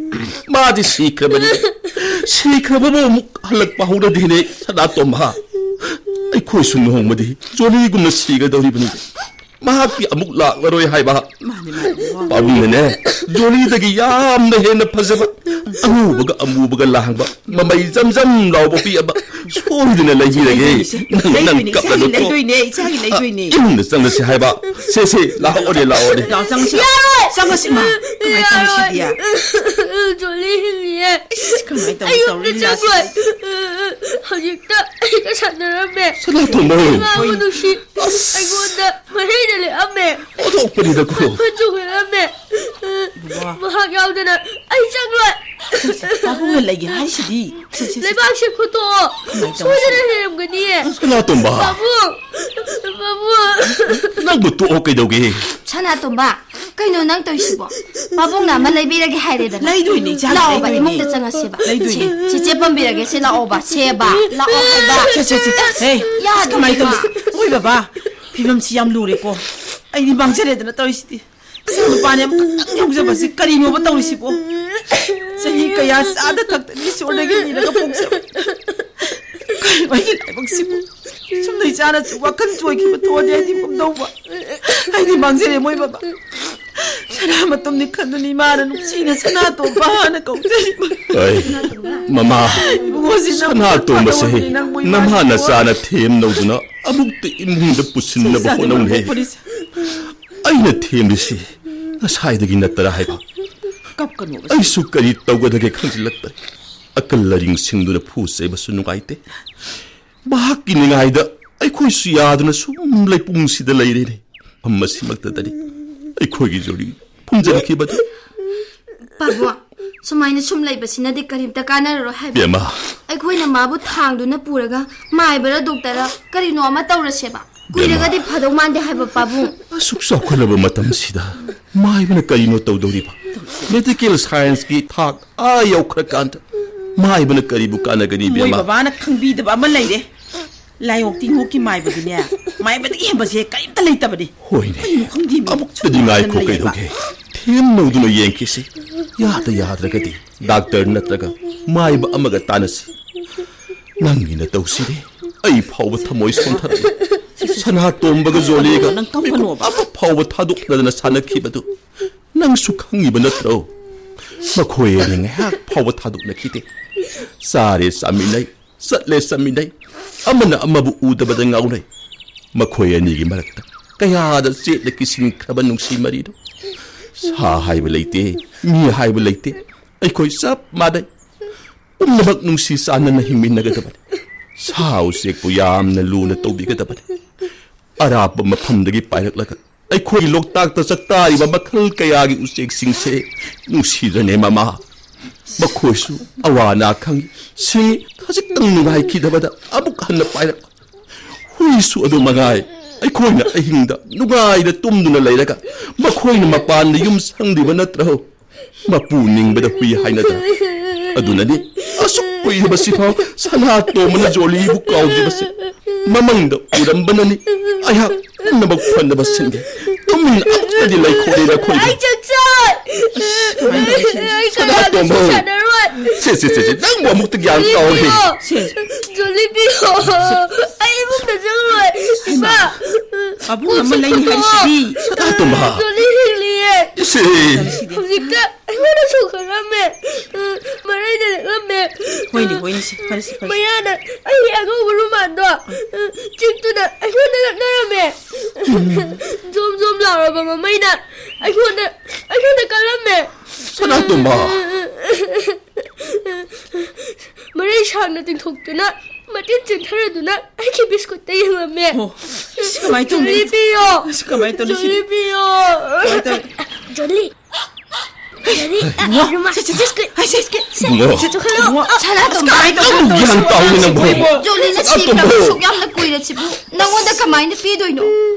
ꯃꯥꯗꯤ ꯁꯤꯈ꯭ꯔꯕꯅꯤ꯫ ꯁꯤꯈ꯭ꯔꯕꯕꯨ ꯑꯃꯨꯛ ꯍꯜꯂꯛꯄ ꯍꯧꯅꯗꯦꯅꯦ, ꯁꯅꯥꯇꯣꯝꯕ꯫ ꯑꯩꯈꯣꯏꯁꯨ ꯅꯣꯡꯃꯗꯤ ꯖꯣꯂꯤꯒꯨꯝꯅ ꯁꯤꯒꯗꯧꯔꯤꯕꯅꯤ꯫ ꯃꯍꯥꯛꯇꯤ ꯑꯃꯨꯛ ꯂꯥꯛꯂꯔꯣꯏ ꯍꯥꯏꯕ꯫ ꯃꯥꯅꯤ, ꯃꯥꯅꯤ, ꯃꯥꯅꯤ꯫ ꯄꯥꯕꯨꯡꯅꯅꯦ, ꯖꯣꯂꯤꯗꯒꯤ ꯌꯥꯝꯅ ꯍꯦꯟꯅ ꯐꯖꯕ, ꯑꯉꯧꯕꯒ ꯑꯃꯨꯕꯒ ꯂꯥꯡꯕ, ꯃꯃꯩ ꯖꯝ ꯖꯝ ꯂꯥꯎꯕ ꯄꯤ ꯑꯃ ꯁꯣꯏꯗꯅ ꯂꯩꯕꯤꯔꯒꯦ꯫ ꯂꯩꯗꯣꯏꯅꯦ, ꯅꯪ ꯂꯩꯗꯣꯏꯅꯦ, ꯀꯞꯂꯅꯨꯀꯣ꯫ ꯏꯆꯥꯒꯤ ꯂꯩꯗꯣꯏꯅꯦ, ꯏꯆꯥꯒꯤ ꯂꯩꯗꯣꯏꯅꯦ꯫ ꯏꯃꯨꯡꯗ ꯆꯪꯂꯁꯤ ꯍꯥꯏꯕ꯫ ꯁꯦ, ꯁꯦ, ꯂꯥꯛꯑꯣꯅꯦ, ꯂꯥꯛꯑꯣꯅꯦ꯫ ꯂꯥꯛꯑꯣ, ꯆꯪꯉꯁꯤ, ꯌꯥꯔꯣꯏ! ꯆꯪꯉꯁꯤ, ꯏꯃꯥ꯫ ꯀꯃꯥꯏ ꯇꯧꯅꯤ ꯁꯤꯗꯤ? ꯖꯣꯂꯤ ꯍꯤꯡꯉꯤꯌꯦ꯫ ꯏꯁ, ꯀꯃꯥꯏ ꯇꯧꯅꯤ, ꯑꯩ ꯌꯨꯝꯗ ꯇꯧꯔꯤ ꯂꯤꯂꯥꯁꯤꯗꯤ? ꯆꯪꯉꯣꯏ꯫ ꯍꯧꯖꯤꯛꯇ ꯑꯩꯒ ꯁꯥꯟꯅꯔꯝꯃꯦ꯫ ꯁꯅꯥꯇꯣꯝꯕ꯫ ꯏꯃꯥꯕꯨ ꯅꯨꯡꯁꯤ꯫ ꯑꯁ꯫ ꯑꯩꯉꯣꯟꯗ ꯃꯍꯩꯗ ꯂꯦꯛꯑꯝꯃꯦ꯫ ꯑꯣꯟꯊꯣꯛꯄꯅꯤꯗꯀꯣ꯫ ꯐꯠ ꯐꯠ ꯆꯣꯡꯍꯜꯂꯝꯃꯦ꯫ ꯕꯕꯥ꯫ ꯃꯍꯥꯛ ꯌꯥꯎꯗꯅ ꯑꯩ ꯆꯪꯂꯣꯏ꯫ ꯁꯦ, ꯁꯦ, ꯄꯥꯕꯨꯡꯅ ꯂꯩꯒꯦ ꯍꯥꯏꯁꯤꯗꯤ꯫ ꯁꯦ, ꯁꯦ, ꯁꯦ꯫ ꯂꯩꯕꯥꯛꯁꯦ ꯐꯨꯠꯇꯣꯛꯑꯣ꯫ ꯀꯃꯥꯏ ꯇꯧꯁꯤ? ꯁꯣꯏꯗꯅ ꯂꯩꯔꯝꯒꯅꯤꯌꯦ꯫ ꯁꯅꯥꯇꯣꯝꯕ꯫ ꯄꯥꯕꯨꯡ! ꯄꯥꯕꯨꯡ! ꯅꯪꯕꯨ ꯇꯣꯛꯑꯣ ꯀꯩꯗꯧꯒꯦ? ꯁꯅꯥꯇꯣꯝꯕ, ꯀꯩꯅꯣ ꯅꯪ ꯇꯧꯔꯤꯁꯤꯕꯣ? ꯄꯥꯕꯨꯡꯅ ꯑꯃ ꯂꯩꯕꯤꯔꯒꯦ ꯍꯥꯏꯔꯦꯗꯅ꯫ ꯂꯩꯗꯣꯏꯅꯦ, ꯏꯆꯥ, ꯂꯥꯛꯑꯣꯕ, ꯂꯩꯗꯣꯏꯅꯦ꯫ ꯏꯃꯨꯡꯗ ꯆꯪꯉꯁꯦꯕ꯫ ꯂꯩꯗꯣꯏꯅꯦ꯫ ꯁꯦ, ꯆꯦꯆꯦ ꯄꯝꯕꯤꯔꯒꯦ, ꯁꯦ ꯂꯥꯛꯑꯣꯕ, ꯁꯦꯕ, ꯂꯥꯛꯑꯣ ꯍꯥꯏꯕ꯫ ꯁꯦ, ꯁꯦ, ꯁꯦ꯫ ꯍꯦ, ꯌꯥꯗꯦ ꯀꯃꯥꯏ ꯇꯧꯅꯤ? ꯏꯃꯥ꯫ ꯍꯣꯏ ꯕꯕꯥ, ꯐꯤꯕꯝꯁꯤ ꯌꯥꯝ ꯂꯨꯔꯦꯀꯣ꯫ ꯑꯩꯗꯤ ꯃꯥꯡꯖꯔꯦꯗꯅ ꯇꯧꯔꯤꯁꯤꯗꯤ꯫ ꯏꯆꯥ ꯅꯨꯄꯥꯅꯦ ꯑꯃꯈꯛꯇꯪ ꯌꯥꯎꯖꯕꯁꯤ ꯀꯔꯤꯅꯣꯕ ꯇꯧꯔꯤꯁꯤꯕꯣ? ꯆꯍꯤ ꯀꯌꯥ ꯆꯥꯗ ꯊꯛꯇꯅ ꯏꯁꯣꯔꯗꯒꯤ ꯅꯤꯔꯒ ꯄꯣꯛꯆꯕ꯫ ꯀꯔꯤꯅꯣ ꯑꯩꯒꯤ ꯂꯥꯏꯕꯛꯁꯤꯕꯨ? ꯁꯨꯝꯅ ꯏꯆꯥꯅꯁꯨ ꯋꯥꯈꯜ ꯆꯣꯏꯈꯤꯕ ꯊꯣꯛꯑꯗꯤ ꯑꯩꯗꯤ ꯀꯝꯗꯧꯕ? ꯑꯩꯗꯤ ꯃꯥꯡꯖꯔꯦ ꯃꯣꯏ ꯕꯕꯥ꯫ ꯁꯅꯥ ꯃꯇꯨꯝꯅꯤ ꯈꯟꯗꯨꯅ ꯏꯃꯥꯅ ꯅꯨꯡꯁꯤꯅ ꯁꯅꯥꯇꯣꯝꯕꯅ ꯀꯧꯖꯔꯤꯕ꯫ ꯑꯩ, ꯃꯃꯥ, ꯏꯕꯨꯡꯉꯣꯁꯤ ꯅꯪ ꯁꯅꯥꯇꯣꯝꯕꯁꯦ ꯐꯗꯧꯕꯅꯤ, ꯅꯪꯕꯨ ꯏꯃꯥꯅ ꯅꯃꯥ ꯅꯆꯥꯅ ꯊꯦꯝꯅꯧꯗꯨꯅ ꯑꯃꯨꯛꯇ ꯏꯃꯨꯡꯗ ꯄꯨꯁꯤꯟꯅꯕ ꯁꯦ ꯍꯣꯠꯅꯧꯅꯦ꯫ ꯅꯣꯛꯄꯅꯤꯁꯦ꯫ ꯑꯩꯅ ꯊꯦꯝꯂꯤꯁꯤ ꯉꯁꯥꯏꯗꯒꯤ ꯅꯠꯇꯔꯥ ꯍꯥꯏꯕ? ꯀꯞꯀꯅꯨꯕ꯫ ꯑꯩꯁꯨ ꯀꯔꯤ ꯇꯧꯒꯗꯒꯦ ꯈꯪꯖꯤꯜꯂꯛꯇ꯭ꯔꯦ꯫ ꯑꯀꯜ ꯑꯔꯤꯡꯁꯤꯡꯗꯨꯅ ꯐꯨ ꯆꯩꯕꯁꯨ ꯅꯨꯡꯉꯥꯏꯇꯦ꯫ ꯃꯍꯥꯛꯀꯤ ꯅꯤꯡꯉꯥꯏꯗ ꯑꯩꯈꯣꯏꯁꯨ ꯌꯥꯗꯨꯅ ꯁꯨꯝ ꯂꯩꯄꯨꯡꯁꯤꯗ ꯂꯩꯔꯦꯅꯦ꯫ ꯃꯁꯤꯃꯛꯇꯗꯅꯤ ꯑꯩꯈꯣꯏꯒꯤ ꯖꯣꯂꯤ ꯐꯨꯝꯖꯤꯟꯈꯤꯕꯗꯨ꯫ ꯄꯥꯕꯨꯡ, ꯁꯨꯃꯥꯏꯅ ꯁꯨꯝ ꯂꯩꯕꯁꯤꯅꯗꯤ ꯀꯔꯤꯝꯇ ꯀꯥꯟꯅꯔꯔꯣꯏ ꯍꯥꯏꯕ꯫ ꯕꯦꯝꯃ꯫ ꯑꯩꯈꯣꯏꯅ ꯃꯥꯕꯨ ꯊꯥꯡꯗꯨꯅ ꯄꯨꯔꯒ ꯃꯥꯏꯕꯔ ꯗꯣꯛꯇꯔ ꯀꯔꯤꯅꯣ ꯑꯃ ꯇꯧꯔꯁꯦꯕ꯫ ꯀꯨꯏꯔꯒꯗꯤ ꯐꯗꯧ ꯃꯥꯟꯗꯦ ꯍꯥꯏꯕ, ꯄꯥꯕꯨꯡ꯫ ꯑꯁꯨꯛ ꯆꯥꯎꯈꯠꯂꯕ ꯃꯇꯝꯁꯤꯗ ꯃꯥꯏꯕꯅ ꯀꯔꯤꯅꯣ ꯇꯧꯗꯧꯔꯤꯕ? ꯃꯦꯗꯤꯀꯦꯜ ꯁꯥꯏꯟꯁꯀꯤ ꯊꯥꯛ ꯑꯥ ꯌꯧꯈ꯭ꯔꯀꯥꯟꯗ ꯃꯥꯏꯕꯅ ꯀꯔꯤꯕꯨ ꯀꯥꯟꯅꯒꯅꯤ, ꯃꯣꯏ ꯏꯕꯦꯝꯃ? ꯕꯕꯥꯅ ꯈꯪꯕꯤꯗꯕ ꯑꯃ ꯂꯩꯔꯦ꯫ ꯂꯥꯏꯑꯣꯡ ꯇꯤꯟꯑꯣꯛꯀꯤ ꯃꯥꯏꯕꯗꯤꯅꯦ, ꯃꯥꯏꯕꯗꯒꯤ ꯍꯦꯟꯕꯁꯦ ꯀꯔꯤꯝꯇ ꯂꯩꯇꯕꯅꯤ꯫ ꯍꯣꯏꯅꯦ꯫ ꯀꯩꯅꯣ ꯈꯪꯗꯦꯃꯤ, ꯑꯃꯨꯛꯇꯗꯤ ꯆꯞ ꯉꯥꯏꯈꯣ, ꯃꯥꯟꯅꯅ ꯂꯩꯌꯦꯕ꯫ ꯀꯩꯗꯧꯒꯦ? ꯊꯦꯝꯅꯧꯗꯨꯅ ꯌꯦꯡꯈꯤꯁꯤ꯫ ꯌꯥꯗ ꯌꯥꯗ꯭ꯔꯒꯗꯤ ꯗꯥꯛꯇꯔ ꯅꯠꯇ꯭ꯔꯒ ꯃꯥꯏꯕ ꯑꯃꯒ ꯇꯥꯟꯅꯁꯤ꯫ ꯅꯪꯒꯤ ꯅꯇꯧꯁꯤꯗꯤ ꯑꯩ ꯐꯥꯎꯕ ꯊꯃꯣꯏ ꯁꯣꯟꯊꯔꯛꯏ꯫ ꯁꯅꯥꯇꯣꯝꯕꯒ ꯖꯣꯂꯤꯒ ꯅꯪ ꯀꯞꯀꯅꯣꯕ꯫ ꯃꯤꯀꯨꯞ ꯑꯃ ꯐꯥꯎꯕ ꯊꯥꯗꯣꯛꯅꯗꯅ ꯁꯥꯟꯅꯈꯤꯕꯗꯨ ꯅꯪꯁꯨ ꯈꯪꯉꯤꯕ ꯅꯠꯇ꯭ꯔꯣ? ꯃꯈꯣꯏ ꯑꯅꯤ ꯉꯥꯏꯍꯥꯛ ꯐꯥꯎꯕ ꯊꯥꯗꯣꯛꯅꯈꯤꯗꯦ꯫ ꯆꯥꯔꯦ ꯆꯥꯃꯤꯟꯅꯩ, ꯆꯠꯂꯦ ꯆꯠꯃꯤꯟꯅꯩ, ꯑꯃꯅ ꯑꯃꯕꯨ ꯎꯗꯕꯗ ꯉꯥꯎꯅꯩ꯫ ꯃꯈꯣꯏ ꯑꯅꯤꯒꯤ ꯃꯔꯛꯇ ꯀꯌꯥꯗ ꯆꯦꯠꯅ ꯀꯤꯁꯤꯟꯈ꯭ꯔꯕ ꯅꯨꯡꯁꯤ ꯃꯔꯤꯗꯣ꯫ ꯁꯥ ꯍꯥꯏꯕ ꯂꯩꯇꯦ, ꯃꯤ ꯍꯥꯏꯕ ꯂꯩꯇꯦ, ꯑꯩꯈꯣꯏ ꯆꯞ ꯃꯥꯟꯅꯩ꯫ ꯄꯨꯝꯅꯃꯛ ꯅꯨꯡꯁꯤ ꯆꯥꯟꯅꯅ ꯍꯤꯡꯃꯤꯟꯅꯒꯗꯕꯅꯤ꯫ ꯁꯥ ꯎꯆꯦꯛꯄꯨ ꯌꯥꯝꯅ ꯂꯨꯅ ꯇꯧꯕꯤꯒꯗꯕꯅꯤ꯫ ꯑꯔꯥꯞꯄ ꯃꯐꯝꯗꯒꯤ ꯄꯥꯏꯔꯛꯂꯒ ꯑꯩꯈꯣꯏꯒꯤ ꯂꯣꯛꯇꯥꯛꯇ ꯆꯥꯛꯇꯥꯔꯤꯕ ꯃꯈꯜ ꯀꯌꯥꯒꯤ ꯎꯆꯦꯛꯁꯤꯡꯁꯦ ꯅꯨꯡꯁꯤꯗ꯭ꯔꯅꯦ, ꯃꯃꯥ? ꯃꯈꯣꯏꯁꯨ ꯑꯋꯥ ꯑꯅꯥ ꯈꯪꯉꯤ, ꯁꯤꯡꯉꯤ, ꯈꯖꯤꯛꯇꯪ ꯅꯨꯡꯉꯥꯏꯈꯤꯗꯕꯗ ꯑꯃꯨꯛ ꯍꯟꯅ ꯄꯥꯏꯔꯛꯄ꯫ ꯍꯨꯏꯁꯨ ꯑꯗꯨ ꯃꯉꯥꯏ꯫ ꯑꯩꯈꯣꯏꯅ ꯑꯍꯤꯡꯗ ꯅꯨꯡꯉꯥꯏꯅ ꯇꯨꯝꯗꯨꯅ ꯂꯩꯔꯒ ꯃꯈꯣꯏꯅ ꯃꯄꯥꯟꯗ ꯌꯨꯝ ꯁꯪꯗ꯭ꯔꯤꯕ ꯅꯠꯇ꯭ꯔꯣ? ꯃꯄꯨ ꯅꯤꯡꯕꯗ ꯍꯨꯏ ꯍꯥꯏꯅꯗ꯭ꯔꯣ? ꯑꯗꯨꯅꯅꯤ ꯑꯁꯨꯛ ꯀꯨꯏꯔꯕꯁꯤꯐꯥꯎ ꯁꯅꯥꯇꯣꯝꯕꯅ ꯖꯣꯂꯤꯕꯨ ꯀꯥꯎꯗ꯭ꯔꯤꯕꯁꯦ꯫ ꯃꯃꯪꯗ ꯎꯔꯝꯕꯅꯅꯤ꯫ ꯑꯩꯍꯥꯛ ꯄꯨꯝꯅꯃꯛ ꯐꯅꯕ ꯁꯤꯟꯒꯦ꯫ ꯇꯨꯃꯤꯟ ꯑꯃꯨꯛꯇꯗꯤ ꯂꯩꯈꯣꯛꯂꯦ ꯅꯈꯣꯏꯕꯨ꯫ ꯑꯩ ꯆꯥꯛ ꯆꯥꯏ꯫ ꯑꯩ ꯁꯅꯥꯇꯣꯝꯕ꯫ ꯀꯅꯥꯒꯁꯨ ꯁꯥꯟꯅꯔꯣꯏ꯫ ꯁꯦ, ꯁꯦ, ꯁꯦ, ꯁꯦ, ꯅꯪꯕꯨ ꯑꯃꯨꯛꯇ ꯒ꯭ꯌꯥꯟ ꯇꯥꯎꯍꯦ꯫ ꯄꯤꯌꯣ꯫ ꯁꯦ꯫ ꯖꯣꯂꯤ ꯄꯤꯌꯣ꯫ ꯑꯩ ꯏꯃꯨꯡꯗ ꯆꯪꯉꯣꯏ꯫ ꯏꯃꯥ꯫ ꯄꯥꯕꯨꯡ ꯑꯃ ꯂꯩꯅꯤ ꯍꯥꯏꯁꯤꯗꯤ꯫ ꯁꯅꯥꯇꯣꯝꯕ꯫ ꯖꯣꯂꯤ ꯍꯤꯡꯂꯤꯌꯦ꯫ ꯏꯁꯦ꯫ ꯍꯧꯖꯤꯛꯇ ꯑꯩꯉꯣꯟꯗ ꯁꯣꯛꯍꯜꯂꯝꯃꯦ꯫ ꯃꯔꯩꯗ ꯂꯦꯛꯂꯝꯃꯦ꯫ ꯍꯣꯏꯅꯦ, ꯍꯣꯏꯅꯦ, ꯁꯦ, ꯐꯔꯦꯁꯦ, ꯐꯔꯦꯁꯦ꯫ ꯃꯌꯥꯅ ꯑꯩꯒꯤ ꯑꯉꯧꯕ ꯔꯨꯃꯥꯟꯗꯣ ꯆꯤꯛꯇꯨꯅ ꯑꯩꯉꯣꯟꯗ ꯂꯛꯅꯔꯝꯃꯦ꯫ ꯖꯣꯝ ꯖꯣꯝ ꯂꯥꯎꯔꯕ ꯃꯃꯩꯅ ꯑꯩꯉꯣꯟꯗ, ꯑꯩꯉꯣꯟꯗ ꯀꯜꯂꯝꯃꯦ꯫ ꯁꯅꯥꯇꯣꯝꯕ꯫ ꯃꯔꯩ ꯁꯥꯡꯅ ꯇꯤꯡꯊꯣꯛꯇꯨꯅ ꯃꯇꯤꯟ ꯆꯤꯟꯊꯔꯗꯨꯅ ꯑꯩꯒꯤ ꯕꯤꯁꯀꯨꯠꯇ ꯌꯦꯡꯂꯝꯃꯦ꯫ ꯑꯣ, ꯑꯁ, ꯀꯃꯥꯏ ꯇꯧꯅꯤ? ꯖꯣꯂꯤ ꯄꯤꯌꯣ꯫ ꯑꯁ, ꯀꯃꯥꯏ ꯇꯧꯅꯤ ꯁꯤꯗꯤ? ꯖꯣꯂꯤ ꯄꯤꯌꯣ꯫ ꯀꯃꯥꯏ ꯇꯧꯅꯤ? ꯖꯣꯂꯤ꯫ ꯌꯥꯅꯤ꯫ ꯑ, ꯏꯕꯨꯡꯉꯣ, ꯔꯨꯃꯥ꯫ ꯁꯦ, ꯁꯦ, ꯁꯦ, ꯁꯦ, ꯍꯥꯏ, ꯁꯦ, ꯁꯦ, ꯁꯦ, ꯏꯕꯨꯡꯉꯣ꯫ ꯆꯠꯈꯠꯂꯣ꯫ ꯏꯕꯨꯡꯉꯣ, ꯁꯅꯥꯇꯣꯝꯕ꯫ ꯑꯁ, ꯀꯃꯥꯏꯅ ꯇꯧꯕꯅꯣ? ꯅꯪꯕꯨ ꯒ꯭ꯌꯥꯟ ꯇꯥꯎꯅꯦ ꯅꯪꯕꯨ꯫ ꯖꯣꯂꯤꯅ ꯁꯤꯈ꯭ꯔꯕ ꯁꯅꯥꯇꯣꯝꯕ꯫ ꯑꯁꯨꯛ ꯌꯥꯝꯅ ꯀꯨꯏꯔꯁꯤꯕꯨ ꯅꯪꯉꯣꯟꯗ ꯀꯃꯥꯏꯅ ꯄꯤꯗꯣꯏꯅꯣ?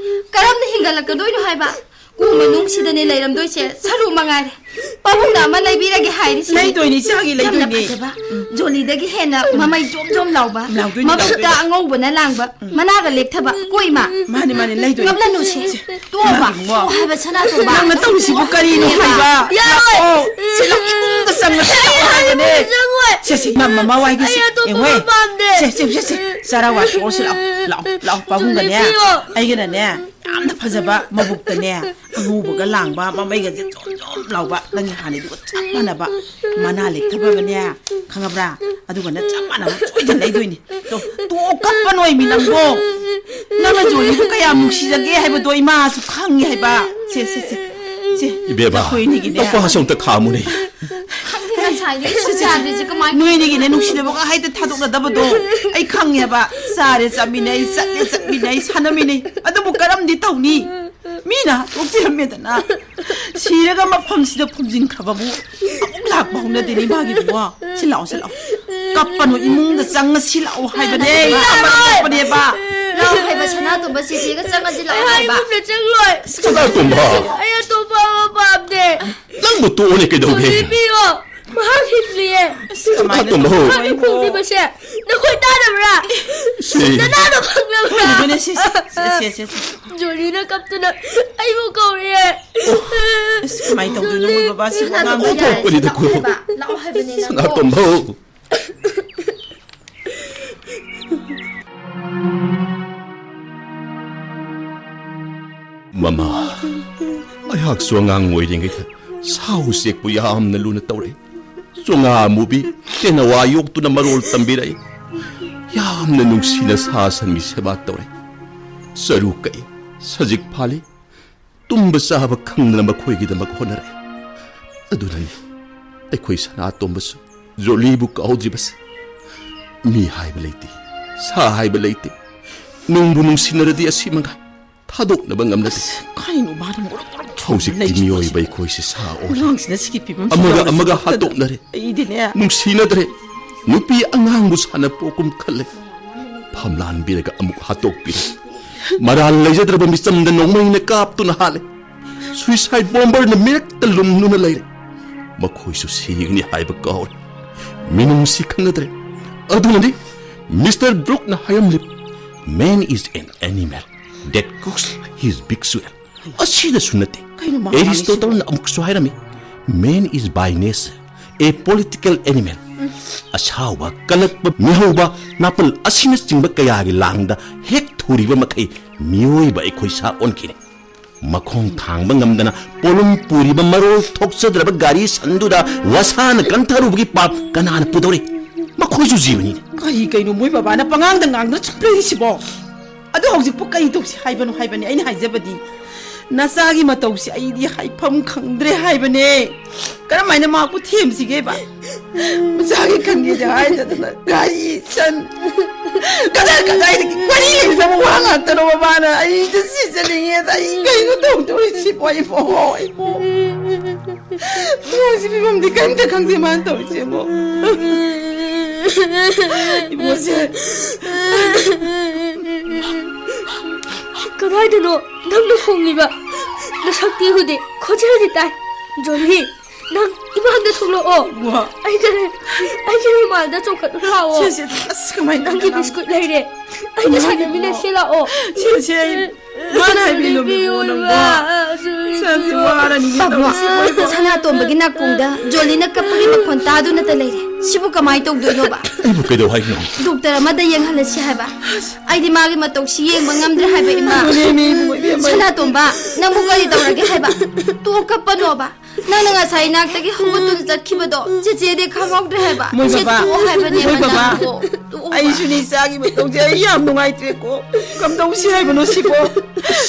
ꯀꯔꯝꯅ ꯍꯤꯡꯒꯠꯂꯛꯀꯗꯣꯏꯅꯣ ꯍꯥꯏꯕ? ꯀꯨ ꯃꯅꯨꯡꯁꯤꯗꯅꯦ ꯂꯩꯔꯝꯗꯣꯏꯁꯦ, ꯁꯔꯨ ꯃꯉꯥꯏꯔꯦ꯫ ꯄꯥꯕꯨꯡꯅ ꯑꯃ ꯂꯩꯕꯤꯔꯒꯦ ꯍꯥꯏꯔꯤꯁꯤꯅꯤ꯫ ꯂꯩꯗꯣꯏꯅꯤ, ꯏꯆꯥꯒꯤ ꯌꯥꯝꯅ ꯂꯩꯗꯣꯏꯅꯤ꯫ ꯐꯖꯕ, ꯎꯝ꯫ ꯖꯣꯂꯤꯗꯒꯤ ꯍꯦꯟꯅ ꯃꯃꯩ ꯖꯣꯝ ꯖꯣꯝ ꯂꯥꯎꯕ, ꯂꯥꯎꯗꯣꯏꯅꯤ, ꯃꯕꯨꯛꯇ ꯂꯥꯎꯗꯣꯏꯅꯤ꯫ ꯑꯉꯧꯕꯅ ꯂꯥꯡꯕ, ꯎꯝ꯫ ꯃꯅꯥꯒ ꯂꯦꯛꯊꯕ, ꯀꯣ ꯏꯃꯥ? ꯃꯥꯅꯤ, ꯃꯥꯅꯤ, ꯂꯩꯗꯣꯏꯅꯤ꯫ ꯉꯝꯂꯅꯨꯁꯦ, ꯁꯦ, ꯇꯣꯛꯑꯣꯕ꯫ ꯏꯃꯥꯒꯤ ꯏꯕꯨꯡꯉꯣ꯫ ꯇꯣꯛꯑꯣ ꯍꯥꯏꯕ ꯁꯅꯥꯇꯣꯝꯕ꯫ ꯅꯪꯅ ꯇꯧꯔꯤꯁꯤꯕꯨ ꯀꯔꯤꯅꯣ ꯏꯃꯥ꯫ ꯍꯥꯏꯕ? ꯌꯥꯔꯣꯏ꯫ ꯂꯥꯛꯑꯣ꯫ ꯁꯤ ꯂꯥꯛꯑꯣ, ꯏꯃꯨꯡꯗ ꯆꯪꯉꯁꯤ ꯂꯥꯛꯑꯣ ꯍꯥꯏꯕꯅꯦ꯫ ꯆꯪꯉꯣꯏ꯫ ꯁꯦ, ꯁꯦ, ꯃꯃꯥ ꯋꯥꯏꯒꯤꯁꯦ꯫ ꯑꯩ ꯑꯇꯣꯞꯄ ꯌꯦꯡꯉꯣ꯫ ꯄꯥꯝꯗꯦ꯫ ꯁꯦ, ꯁꯦ, ꯁꯦ, ꯁꯦ꯫ ꯆꯔꯥ ꯋꯥꯊꯣꯛꯑꯣ ꯁꯤ ꯂꯥꯛꯑꯣ꯫ ꯂꯥꯛꯑꯣ, ꯂꯥꯛꯑꯣ, ꯄꯥꯕꯨꯡꯒꯅꯦ꯫ ꯆꯨꯝꯅ ꯄꯤꯌꯣ꯫ ꯑꯩꯒꯅꯅꯦ꯫ ꯌꯥꯝꯅ ꯐꯖꯕ ꯃꯕꯨꯛꯇꯅꯦ, ꯑꯉꯧꯕꯒ ꯂꯥꯡꯕ, ꯃꯃꯩꯒꯁꯦ ꯖꯣꯝ ꯖꯣꯝ ꯂꯥꯎꯕ, ꯅꯪꯒꯤ ꯍꯥꯟꯅꯩꯗꯨꯒ ꯆꯞ ꯃꯥꯟꯅꯕ, ꯃꯅꯥ ꯂꯦꯛꯊꯕꯒꯅꯦ, ꯈꯪꯉꯕ꯭ꯔꯥ? ꯑꯗꯨꯒꯅꯦ ꯆꯞ ꯃꯥꯟꯅꯕ ꯁꯣꯏꯗꯅ ꯂꯩꯗꯣꯏꯅꯤ꯫ ꯇꯣ, ꯇꯣ, ꯀꯞꯄ ꯅꯣꯏꯃꯤ ꯅꯪꯕꯣ꯫ ꯅꯪꯅ ꯖꯣꯂꯤꯕꯨ ꯀꯌꯥꯝ ꯅꯨꯡꯁꯤꯖꯒꯦ ꯍꯥꯏꯕꯗꯣ ꯏꯃꯥꯁꯨ ꯈꯪꯉꯦ ꯍꯥꯏꯕ꯫ ꯁꯦ, ꯁꯦ, ꯁꯦ, ꯁꯦ, ꯏꯕꯦꯝꯃ, ꯅꯈꯣꯏꯅꯤꯒꯤꯅꯦ꯫ ꯅꯄꯥꯁꯨ ꯑꯝꯇ ꯈꯥꯝꯃꯨꯅꯦ꯫ ꯈꯪꯗꯦ, ꯉꯁꯥꯏꯗꯤ ꯁꯨꯝ ꯌꯥꯗ꯭ꯔꯤꯁꯦ ꯀꯃꯥꯏꯅ ꯅꯣꯏꯅꯤꯒꯤꯅꯦ ꯅꯨꯡꯁꯤꯅꯕꯒ ꯍꯥꯏꯗ ꯊꯥꯗꯣꯛꯅꯗꯕꯗꯣ ꯑꯩ ꯈꯪꯉꯦꯕ꯫ ꯆꯥꯔꯦ ꯆꯥꯃꯤꯟꯅꯩ, ꯆꯠꯂꯦ ꯆꯠꯃꯤꯟꯅꯩ, ꯁꯥꯟꯅꯃꯤꯟꯅꯩ, ꯑꯗꯨꯕꯨ ꯀꯔꯝꯗꯤ ꯇꯧꯅꯤ? ꯃꯤꯅ ꯍꯥꯠꯇꯣꯛꯄꯤꯔꯝꯃꯦꯗꯅ ꯁꯤꯔꯒ ꯃꯐꯝꯁꯤꯗ ꯐꯨꯝꯖꯤꯟꯈ꯭ꯔꯕꯕꯨ ꯑꯃꯨꯛ ꯂꯥꯛꯄ ꯍꯧꯅꯗꯦꯅꯦ ꯃꯥꯒꯤꯕꯨ꯫ ꯁꯤ ꯂꯥꯛꯑꯣ, ꯁꯤ ꯂꯥꯛꯑꯣ꯫ ꯀꯞꯄꯅꯨ, ꯏꯃꯨꯡꯗ ꯆꯪꯉ ꯁꯤ ꯂꯥꯛꯑꯣ ꯍꯥꯏꯕꯅꯦ꯫ ꯌꯥꯔꯣꯏ꯫ ꯀꯞꯄꯅꯦꯕ꯫ ꯂꯥꯛꯑꯣ ꯍꯥꯏꯕ ꯁꯅꯥꯇꯣꯝꯕ ꯆꯦꯆꯦꯒ ꯆꯪꯉꯁꯤ ꯂꯥꯛꯑꯣ ꯑꯩ ꯍꯥꯏꯕ꯫ ꯏꯃꯨꯡꯗ ꯆꯪꯂꯣꯏ꯫ ꯁꯅꯥꯇꯣꯝꯕ꯫ ꯑꯩ ꯑꯇꯣꯞꯄ ꯑꯃ ꯄꯥꯝꯗꯦ꯫ ꯅꯪꯕꯨ ꯇꯣꯛꯑꯣꯅꯦ ꯀꯩꯗꯧꯒꯦ? ꯆꯦꯆꯦ ꯄꯤꯌꯣ꯫ ꯃꯍꯥꯛ ꯍꯤꯡꯂꯤꯌꯦ꯫ ꯑꯁ, ꯀꯃꯥꯏꯅ ꯇꯧꯕꯅꯣ? ꯃꯍꯥꯛꯅ ꯈꯣꯡꯂꯤꯕꯁꯦ ꯅꯈꯣꯏ ꯇꯥꯗꯕ꯭ꯔꯥ? ꯁꯤ꯫ ꯅꯅꯥꯗꯣ ꯈꯪꯗꯕ꯭ꯔꯥ? ꯑꯗꯨꯅꯦ, ꯁꯤ, ꯁꯤ, ꯁꯤ, ꯁꯤ, ꯁꯤ, ꯁꯤ꯫ ꯖꯣꯂꯤꯅ ꯀꯞꯇꯨꯅ ꯑꯩꯕꯨ ꯀꯧꯔꯛꯑꯦ꯫ ꯑꯣ, ꯑꯁ, ꯀꯃꯥꯏꯅ ꯇꯧꯗꯣꯏꯅꯣ ꯃꯣꯏ ꯕꯕꯥꯁꯤꯕꯨ? ꯁꯅꯥꯇꯣꯝꯕ ꯑꯉꯥꯡ ꯌꯥꯔꯦ, ꯑꯣꯟꯊꯣꯛꯄꯅꯤꯗꯀꯣ꯫ ꯁꯅꯥꯇꯣꯝꯕ ꯂꯥꯛꯑꯣ ꯍꯥꯏꯕꯅꯦ ꯅꯪꯕꯨ꯫ ꯁꯅꯥꯇꯣꯝꯕꯧ꯫ ꯃꯃꯥ, ꯑꯩꯍꯥꯛꯁꯨ ꯑꯉꯥꯡ ꯑꯣꯏꯔꯤꯉꯩꯗ ꯁꯥ ꯎꯆꯦꯛꯄꯨ ꯌꯥꯝꯅ ꯂꯨꯅ ꯇꯧꯔꯛꯏ꯫ ꯆꯣꯉꯥ ꯑꯃꯨꯕꯤ, ꯇꯦꯅꯋꯥ ꯌꯣꯛꯇꯨꯅ ꯃꯔꯣꯜ ꯇꯝꯕꯤꯔꯛꯏ꯫ ꯌꯥꯝꯅ ꯅꯨꯡꯁꯤꯅ ꯁꯥ ꯁꯟꯒꯤ ꯁꯦꯕꯥ ꯇꯧꯔꯛꯏ꯫ ꯆꯔꯨ ꯀꯛꯏ, ꯁꯖꯤꯛ ꯐꯥꯜꯂꯤ, ꯇꯨꯝꯕ ꯆꯥꯕ ꯈꯪꯗꯅ ꯃꯈꯣꯏꯒꯤꯗꯃꯛ ꯍꯣꯠꯅꯔꯛꯏ꯫ ꯑꯗꯨꯅꯅꯤ ꯑꯩꯈꯣꯏ ꯁꯅꯥꯇꯣꯝꯕꯁꯨ ꯖꯣꯂꯤꯕꯨ ꯀꯥꯎꯗ꯭ꯔꯤꯕꯁꯦ꯫ ꯃꯤ ꯍꯥꯏꯕ ꯂꯩꯇꯦ, ꯁꯥ ꯍꯥꯏꯕ ꯂꯩꯇꯦ꯫ ꯅꯨꯡꯕꯨ ꯅꯨꯡꯁꯤꯅꯔꯗꯤ ꯑꯁꯤ ꯃꯉꯥꯏ꯫ ꯊꯥꯗꯣꯛꯅꯕ ꯉꯝꯅꯗꯦ꯫ ꯑꯁ, ꯀꯩꯅꯣ ꯃꯥꯅ ꯃꯔꯨꯝ ꯃꯔꯨꯝ ꯍꯧꯖꯤꯛꯇꯤ ꯂꯩꯔꯤꯕ ꯃꯤꯑꯣꯏꯕ ꯑꯩꯈꯣꯏꯁꯦ ꯁꯥ ꯑꯣꯜꯂꯦ꯫ ꯑꯉꯥꯡꯁꯤꯅ ꯁꯤꯒꯤ ꯐꯤꯕꯝꯁꯤꯗ ꯑꯃꯒ ꯂꯩꯔꯤꯁꯤ ꯑꯃꯒ ꯐꯠꯇꯕ꯫ ꯍꯥꯠꯇꯣꯛꯅꯔꯦ꯫ ꯑꯩꯗꯤꯅꯦ꯫ ꯅꯨꯡꯁꯤꯅꯗ꯭ꯔꯦ꯫ ꯅꯨꯄꯤ ꯑꯉꯥꯡꯕꯨ ꯁꯥꯟꯅꯄꯣꯛꯀꯨꯝ ꯈꯜꯂꯦ꯫ ꯐꯝꯂꯥꯟꯕꯤꯔꯒ ꯑꯃꯨꯛ ꯍꯥꯠꯇꯣꯛꯄꯤꯔꯦ꯫ ꯃꯔꯥꯜ ꯂꯩꯖꯗ꯭ꯔꯕ ꯃꯤꯆꯝꯗ ꯅꯣꯡꯃꯩꯅ ꯀꯥꯞꯇꯨꯅ ꯍꯥꯠꯂꯦ꯫ Suicide bomberꯅ ꯃꯤꯔꯛꯇ ꯂꯨꯝꯗꯨꯅ ꯂꯩꯔꯦ꯫ ꯃꯈꯣꯏꯁꯨ ꯁꯤꯒꯅꯤ ꯍꯥꯏꯕ ꯀꯥꯎꯔꯦ꯫ ꯃꯤꯅꯨꯡꯁꯤ ꯈꯪꯅꯗ꯭ꯔꯦ꯫ ꯑꯗꯨꯅꯅꯤ Mister Brookꯅ ꯍꯥꯏꯔꯝꯂꯤꯕ, "Man is an animal that cooks his big swell." ꯑꯁꯤꯗꯁꯨ ꯅꯠꯇꯦ꯫ ꯀꯩꯅꯣ ꯃꯥ ꯉꯥꯡꯉꯤꯁꯤꯕꯣ? ꯑꯦꯔꯤꯁꯇꯣꯇꯜꯅ ꯑꯃꯨꯛꯁꯨ ꯍꯥꯏꯔꯝꯃꯤ, "Man is by nature a political animal." ꯑꯁꯥꯎꯕ, ꯀꯜꯂꯛꯄ, ꯃꯤꯍꯧꯕ, ꯅꯥꯄꯜ ꯑꯁꯤꯅꯆꯤꯡꯕ ꯀꯌꯥꯒꯤ ꯂꯥꯡꯗ ꯍꯦꯛ ꯊꯨꯔꯤꯕ ꯃꯈꯩ ꯃꯤꯑꯣꯏꯕ ꯑꯩꯈꯣꯏ ꯁꯥ ꯑꯣꯟꯈꯤꯅꯤ꯫ ꯃꯈꯣꯡ ꯊꯥꯡꯕ ꯉꯝꯗꯅ ꯄꯣꯂꯨꯝ ꯄꯨꯔꯤꯕ ꯃꯔꯣꯜ ꯊꯣꯛꯆꯗ꯭ꯔꯕ ꯒꯥꯔꯤ ꯁꯟꯗꯨꯗ ꯋꯥꯁꯥꯅ ꯀꯟꯊꯔꯨꯕꯒꯤ ꯄꯥꯞ ꯀꯅꯥꯅ ꯄꯨꯗꯧꯔꯤ? ꯃꯈꯣꯏꯁꯨ ꯖꯤꯕꯅꯤꯅꯦ꯫ ꯀꯔꯤ ꯀꯩꯅꯣ ꯃꯣꯏ ꯕꯕꯥꯅ ꯄꯉꯥꯡꯗ ꯉꯥꯡꯗꯨꯅ ꯆꯠꯂꯤꯁꯤꯕꯣ? ꯑꯗꯣ ꯍꯧꯖꯤꯛꯄꯨ ꯀꯔꯤ ꯇꯧꯁꯤ ꯍꯥꯏꯕꯅꯣ ꯍꯥꯏꯕꯅꯤ ꯑꯩꯅ ꯍꯥꯏꯖꯕꯗꯤ꯫ ꯅꯆꯥꯒꯤ ꯃꯇꯧꯁꯤ ꯑꯩꯗꯤ ꯍꯥꯏꯐꯝ ꯈꯪꯗ꯭ꯔꯦ ꯍꯥꯏꯕꯅꯦ꯫ ꯀꯔꯝꯍꯥꯏꯅ ꯃꯍꯥꯛꯄꯨ ꯊꯦꯝꯁꯤꯒꯦꯕ? ꯃꯆꯥꯒꯤ ꯈꯟꯒꯦꯗꯤ ꯍꯥꯏꯗꯗꯅ ꯒꯥꯔꯤ ꯁꯟ ꯀꯗꯥꯏ ꯀꯗꯥꯏꯗꯒꯤ ꯋꯥꯔꯤ ꯂꯩꯇꯕ ꯋꯥ ꯉꯥꯛꯇꯅꯣꯕ ꯃꯥꯅ꯫ ꯑꯩꯗ ꯁꯤꯖꯅꯤꯡꯉꯦꯗ꯫ ꯑꯩ ꯀꯩꯅꯣ ꯇꯧꯗꯣꯔꯤꯁꯤꯕꯣ ꯑꯩꯕꯣ? ꯑꯩꯕꯣ꯫ ꯃꯣꯏꯁꯤ ꯐꯤꯕꯝꯗꯤ ꯀꯔꯤꯝꯇ ꯈꯪꯗꯦ ꯃꯥꯅ ꯇꯧꯔꯤꯁꯦꯕꯣ꯫ ꯏꯕꯣꯁꯦ꯫ ꯀꯗꯥꯏꯗꯅꯣ ꯅꯪꯅ ꯈꯣꯡꯂꯤꯕ? ꯅꯁꯛꯇꯤ ꯎꯗꯦ, ꯈꯣꯟꯖꯦꯜꯗꯤ ꯇꯥꯏ꯫ ꯖꯣꯂꯤ, ꯅꯪ ꯏꯃꯥꯡꯗ ꯊꯣꯛꯂꯛꯑꯣ꯫ ꯋꯥ꯫ ꯑꯩꯒ ꯂꯩ-, ꯑꯩꯒꯤ ꯃꯃꯥꯡꯗ ꯆꯣꯡꯈꯠꯂꯨ ꯂꯥꯛꯑꯣ꯫ ꯁꯦ, ꯁꯦ, ꯑꯁ, ꯀꯃꯥꯏꯅ ꯅꯪꯒꯤ ꯇꯧꯗꯣꯏꯅꯣ? ꯕꯤꯁꯀꯨꯠ ꯂꯩꯔꯦ꯫ ꯑꯩꯒ ꯀꯃꯥꯏꯅ ꯁꯥꯟꯅꯃꯤꯟꯅꯁꯦ ꯇꯧꯗꯣꯏꯅꯣ? ꯂꯥꯛꯑꯣ꯫ ꯁꯦ, ꯁꯦ, ꯑꯩ ꯀꯃꯥꯏꯅ ꯍꯥꯏꯕꯤꯅꯣ, ꯏꯕꯦꯝꯃ ꯅꯪꯕꯣ? ꯏꯃꯥ, ꯁꯦ, ꯁꯦ, ꯋꯥꯔꯅꯤꯅꯦ ꯄꯥꯕ꯭ꯂꯣ, ꯇꯧꯔꯤꯁꯦ, ꯏꯕꯦꯝꯃ꯫ ꯁꯅꯥꯇꯣꯝꯕꯒꯤ ꯅꯥꯀꯣꯡꯗ ꯖꯣꯂꯤꯅ ꯀꯞꯄꯒꯤ ꯃꯈꯣꯟ ꯇꯥꯗꯨꯅꯇ ꯂꯩꯔꯦ꯫ ꯁꯤꯕꯨ ꯀꯃꯥꯏꯅ ꯇꯧꯗꯣꯏꯅꯣꯕ? ꯑꯩꯕꯨ ꯀꯩꯗꯧ ꯍꯥꯏꯅꯣ? ꯗꯣꯛꯇꯔ ꯑꯃꯗ ꯌꯦꯡꯍꯜꯂꯁꯤ ꯍꯥꯏꯕ꯫ ꯑꯩꯗꯤ ꯃꯥꯒꯤ ꯃꯇꯧꯁꯤ ꯌꯦꯡꯕ ꯉꯝꯗ꯭ꯔꯦ ꯍꯥꯏꯕ, ꯏꯃꯥ꯫ ꯑꯗꯨꯅꯦ, ꯃꯤ ꯏꯕꯨꯡꯉꯣ, ꯏꯕꯦꯝꯃ꯫ ꯁꯅꯥꯇꯣꯝꯕ, ꯅꯪꯕꯨ ꯀꯔꯤ ꯇꯧꯔꯒꯦ ꯍꯥꯏꯕ? ꯇꯣꯛꯑꯣ ꯀꯞꯄꯅꯣꯕ꯫ ꯅꯪꯅ ꯉꯁꯥꯏ ꯏꯅꯥꯛꯇꯒꯤ ꯍꯧꯒꯠꯇꯨꯅ ꯆꯠꯈꯤꯕꯗꯣ ꯆꯦꯆꯦꯗꯤ ꯈꯪꯍꯧꯗ꯭ꯔꯦ ꯍꯥꯏꯕ꯫ ꯃꯣꯏ ꯆꯦꯆꯦ ꯕꯕꯥ, ꯇꯣꯛꯑꯣ ꯍꯥꯏꯕꯅꯦꯕ ꯃꯣꯏ ꯕꯕꯥ, ꯅꯪꯕꯨ꯫ ꯇꯣꯛꯑꯣꯕ꯫ ꯑꯩꯁꯨꯅꯦ ꯏꯆꯥꯒꯤ ꯃꯇꯧꯁꯦ ꯑꯩ ꯌꯥꯝ ꯅꯨꯡꯉꯥꯏꯇ꯭ꯔꯦꯀꯣ꯫ ꯀꯝꯗꯧꯁꯤ ꯍꯥꯏꯕꯅꯣ ꯁꯤꯕꯣ?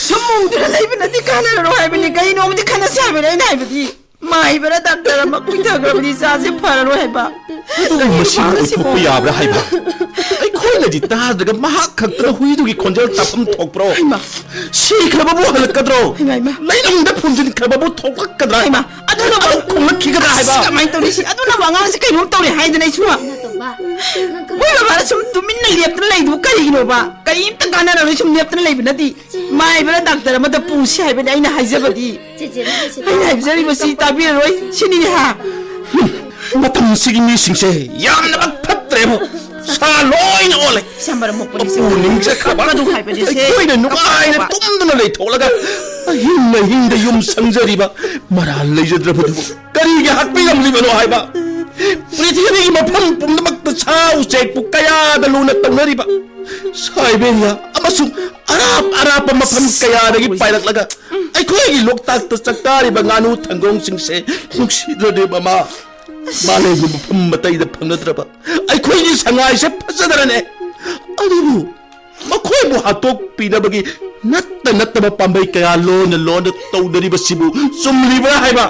ꯁꯨꯝ ꯃꯨꯛꯇꯅ ꯂꯩꯕꯅꯗꯤ ꯀꯥꯟꯅꯔꯔꯣꯏ ꯍꯥꯏꯕꯅꯤ꯫ ꯀꯩꯅꯣꯝꯗꯤ ꯈꯟꯅꯁꯤ ꯍꯥꯏꯕꯅꯤ꯫ ꯑꯩꯅ ꯍꯥꯏꯕꯗꯤ ꯃꯥꯏꯕꯔ ꯗꯥꯛꯇꯔ ꯑꯃ ꯀꯨꯏꯊꯈ꯭ꯔꯕꯗꯤ ꯏꯆꯥꯁꯦ ꯐꯔꯔꯣꯏ ꯍꯥꯏꯕ꯫ ꯑꯗꯨꯕꯨ ꯀꯔꯤ ꯃꯁꯤꯕꯨ ꯐꯥꯅ ꯁꯤꯕꯣ? ꯑꯣꯏꯊꯣꯛꯄ ꯌꯥꯕ꯭ꯔꯥ ꯍꯥꯏꯕ? ꯑꯩ ꯇꯣꯏꯅꯗꯤ ꯇꯥꯗ꯭ꯔꯒ ꯃꯍꯥꯛ ꯈꯛꯇꯅ ꯍꯨꯏꯗꯨꯒꯤ ꯈꯣꯟꯖꯦꯜ ꯇꯥꯐꯝ ꯊꯣꯛꯄ꯭ꯔꯣ? ꯍꯩꯃꯥ꯫ ꯁꯤꯈ꯭ꯔꯕꯕꯨ ꯍꯜꯂꯛꯀꯗ꯭ꯔꯣ? ꯍꯩꯃꯥ, ꯍꯩꯃꯥ꯫ ꯂꯩꯅꯨꯡꯗ ꯐꯨꯝꯖꯤꯟꯈ꯭ꯔꯕꯕꯨ ꯊꯣꯛꯂꯛꯀꯗ꯭ꯔꯥ? ꯍꯩꯃꯥ, ꯑꯗꯨꯅ ꯑꯃꯨꯛ ꯈꯣꯡꯂꯛꯈꯤꯒꯗ꯭ꯔꯥ ꯍꯥꯏꯕ? ꯑꯁ, ꯀꯃꯥꯏꯅ ꯇꯧꯅꯤ ꯁꯤ? ꯑꯗꯨꯅ ꯑꯉꯥꯡꯁꯦ ꯀꯩꯅꯣꯝ ꯇꯧꯔꯦ ꯍꯥꯏꯗꯅ ꯑꯩꯁꯨ꯫ ꯃꯣꯏ ꯕꯕꯥꯅ ꯁꯨꯝ ꯇꯨꯃꯤꯟꯅ ꯂꯦꯞꯇꯅ ꯂꯩꯗꯨꯕꯨ ꯀꯔꯤꯒꯤꯅꯣꯕ? ꯀꯔꯤꯝꯇ ꯀꯥꯟꯅꯔꯔꯣꯏ ꯁꯨꯝ ꯂꯦꯞꯇꯅ ꯂꯩꯕꯅꯗꯤ꯫ ꯃꯥꯏꯕꯔ ꯗꯥꯛꯇꯔ ꯑꯃꯗ ꯄꯨꯁꯤ ꯍꯥꯏꯕꯅꯤ ꯑꯩꯅ ꯍꯥꯏꯖꯕꯗꯤ꯫ ꯑꯩꯅ ꯍꯥꯏꯖꯔꯤꯕꯁꯤ ꯇꯥꯕꯤꯔꯔꯣꯏ ꯁꯤꯅꯤꯅꯦ ꯍꯥ? ꯃꯇꯝꯁꯤꯒꯤ ꯃꯤꯁꯤꯡꯁꯦ ꯌꯥꯝꯅꯃꯛ ꯐꯠꯇ꯭ꯔꯦꯕꯨ꯫ ꯁꯥ ꯂꯣꯏꯅ ꯑꯣꯜꯂꯦ꯫ ꯏꯁꯥ ꯃꯔꯝ ꯃꯣꯛꯄꯅꯤ ꯁꯤ꯫ ꯃꯄꯨ ꯅꯤꯡꯖꯈ꯭ꯔꯕ ꯀꯞꯀꯅꯨ ꯍꯥꯏꯕꯅꯤ ꯁꯦ꯫ ꯑꯩꯈꯣꯏꯅ ꯅꯨꯡꯉꯥꯏꯅ ꯀꯞꯀꯅꯨ ꯍꯥꯏꯕ꯫ ꯇꯨꯝꯗꯨꯅ ꯂꯩꯊꯣꯛꯂꯒ ꯑꯍꯤꯡ ꯑꯍꯤꯡꯗ ꯌꯨꯝ ꯁꯪꯖꯔꯤꯕ ꯃꯔꯥꯜ ꯂꯩꯖꯗ꯭ꯔꯕꯗꯨꯕꯨ ꯀꯔꯤꯒꯤ ꯍꯥꯠꯄꯤꯔꯝꯂꯤꯕꯅꯣ ꯍꯥꯏꯕ? ꯄ꯭ꯔꯤꯊꯤꯕꯤꯒꯤ ꯃꯐꯝ ꯄꯨꯝꯅꯃꯛꯇ ꯁꯥ ꯎꯆꯦꯛꯄꯨ ꯀꯌꯥꯗ ꯂꯨꯅ ꯇꯧꯅꯔꯤꯕ ꯁꯥꯏꯕꯦꯔꯤꯌꯥ ꯑꯃꯁꯨꯡ ꯑꯔꯥꯞ ꯑꯔꯥꯞꯄ ꯃꯐꯝ ꯀꯌꯥꯗꯒꯤ ꯄꯥꯏꯔꯛꯂꯒ ꯑꯩꯈꯣꯏꯒꯤ ꯂꯣꯛꯇꯥꯛꯇ ꯆꯥꯛꯇꯥꯔꯤꯕ ꯉꯥꯅꯨ ꯊꯪꯒꯣꯡꯁꯤꯡꯁꯦ ꯅꯨꯡꯁꯤꯗ꯭ꯔꯅꯦ ꯃꯃꯥ? ꯃꯥꯂꯦꯝꯒꯤ ꯃꯐꯝ ꯑꯇꯩꯗ ꯐꯪꯅꯗ꯭ꯔꯕ ꯑꯩꯈꯣꯏꯒꯤ ꯁꯉꯥꯏꯁꯦ ꯐꯖꯗ꯭ꯔꯅꯦ? ꯑꯗꯨꯕꯨ ꯃꯈꯣꯏꯕꯨ ꯍꯥꯠꯇꯣꯛꯄꯤꯅꯕꯒꯤ ꯅꯠꯇ ꯅꯠꯇꯕ ꯄꯥꯝꯕꯩ ꯀꯌꯥ ꯂꯣꯟꯅ ꯂꯣꯟꯅ ꯇꯧꯅꯔꯤꯕꯁꯤꯕꯨ ꯆꯨꯝꯂꯤꯕ꯭ꯔꯥ ꯍꯥꯏꯕ?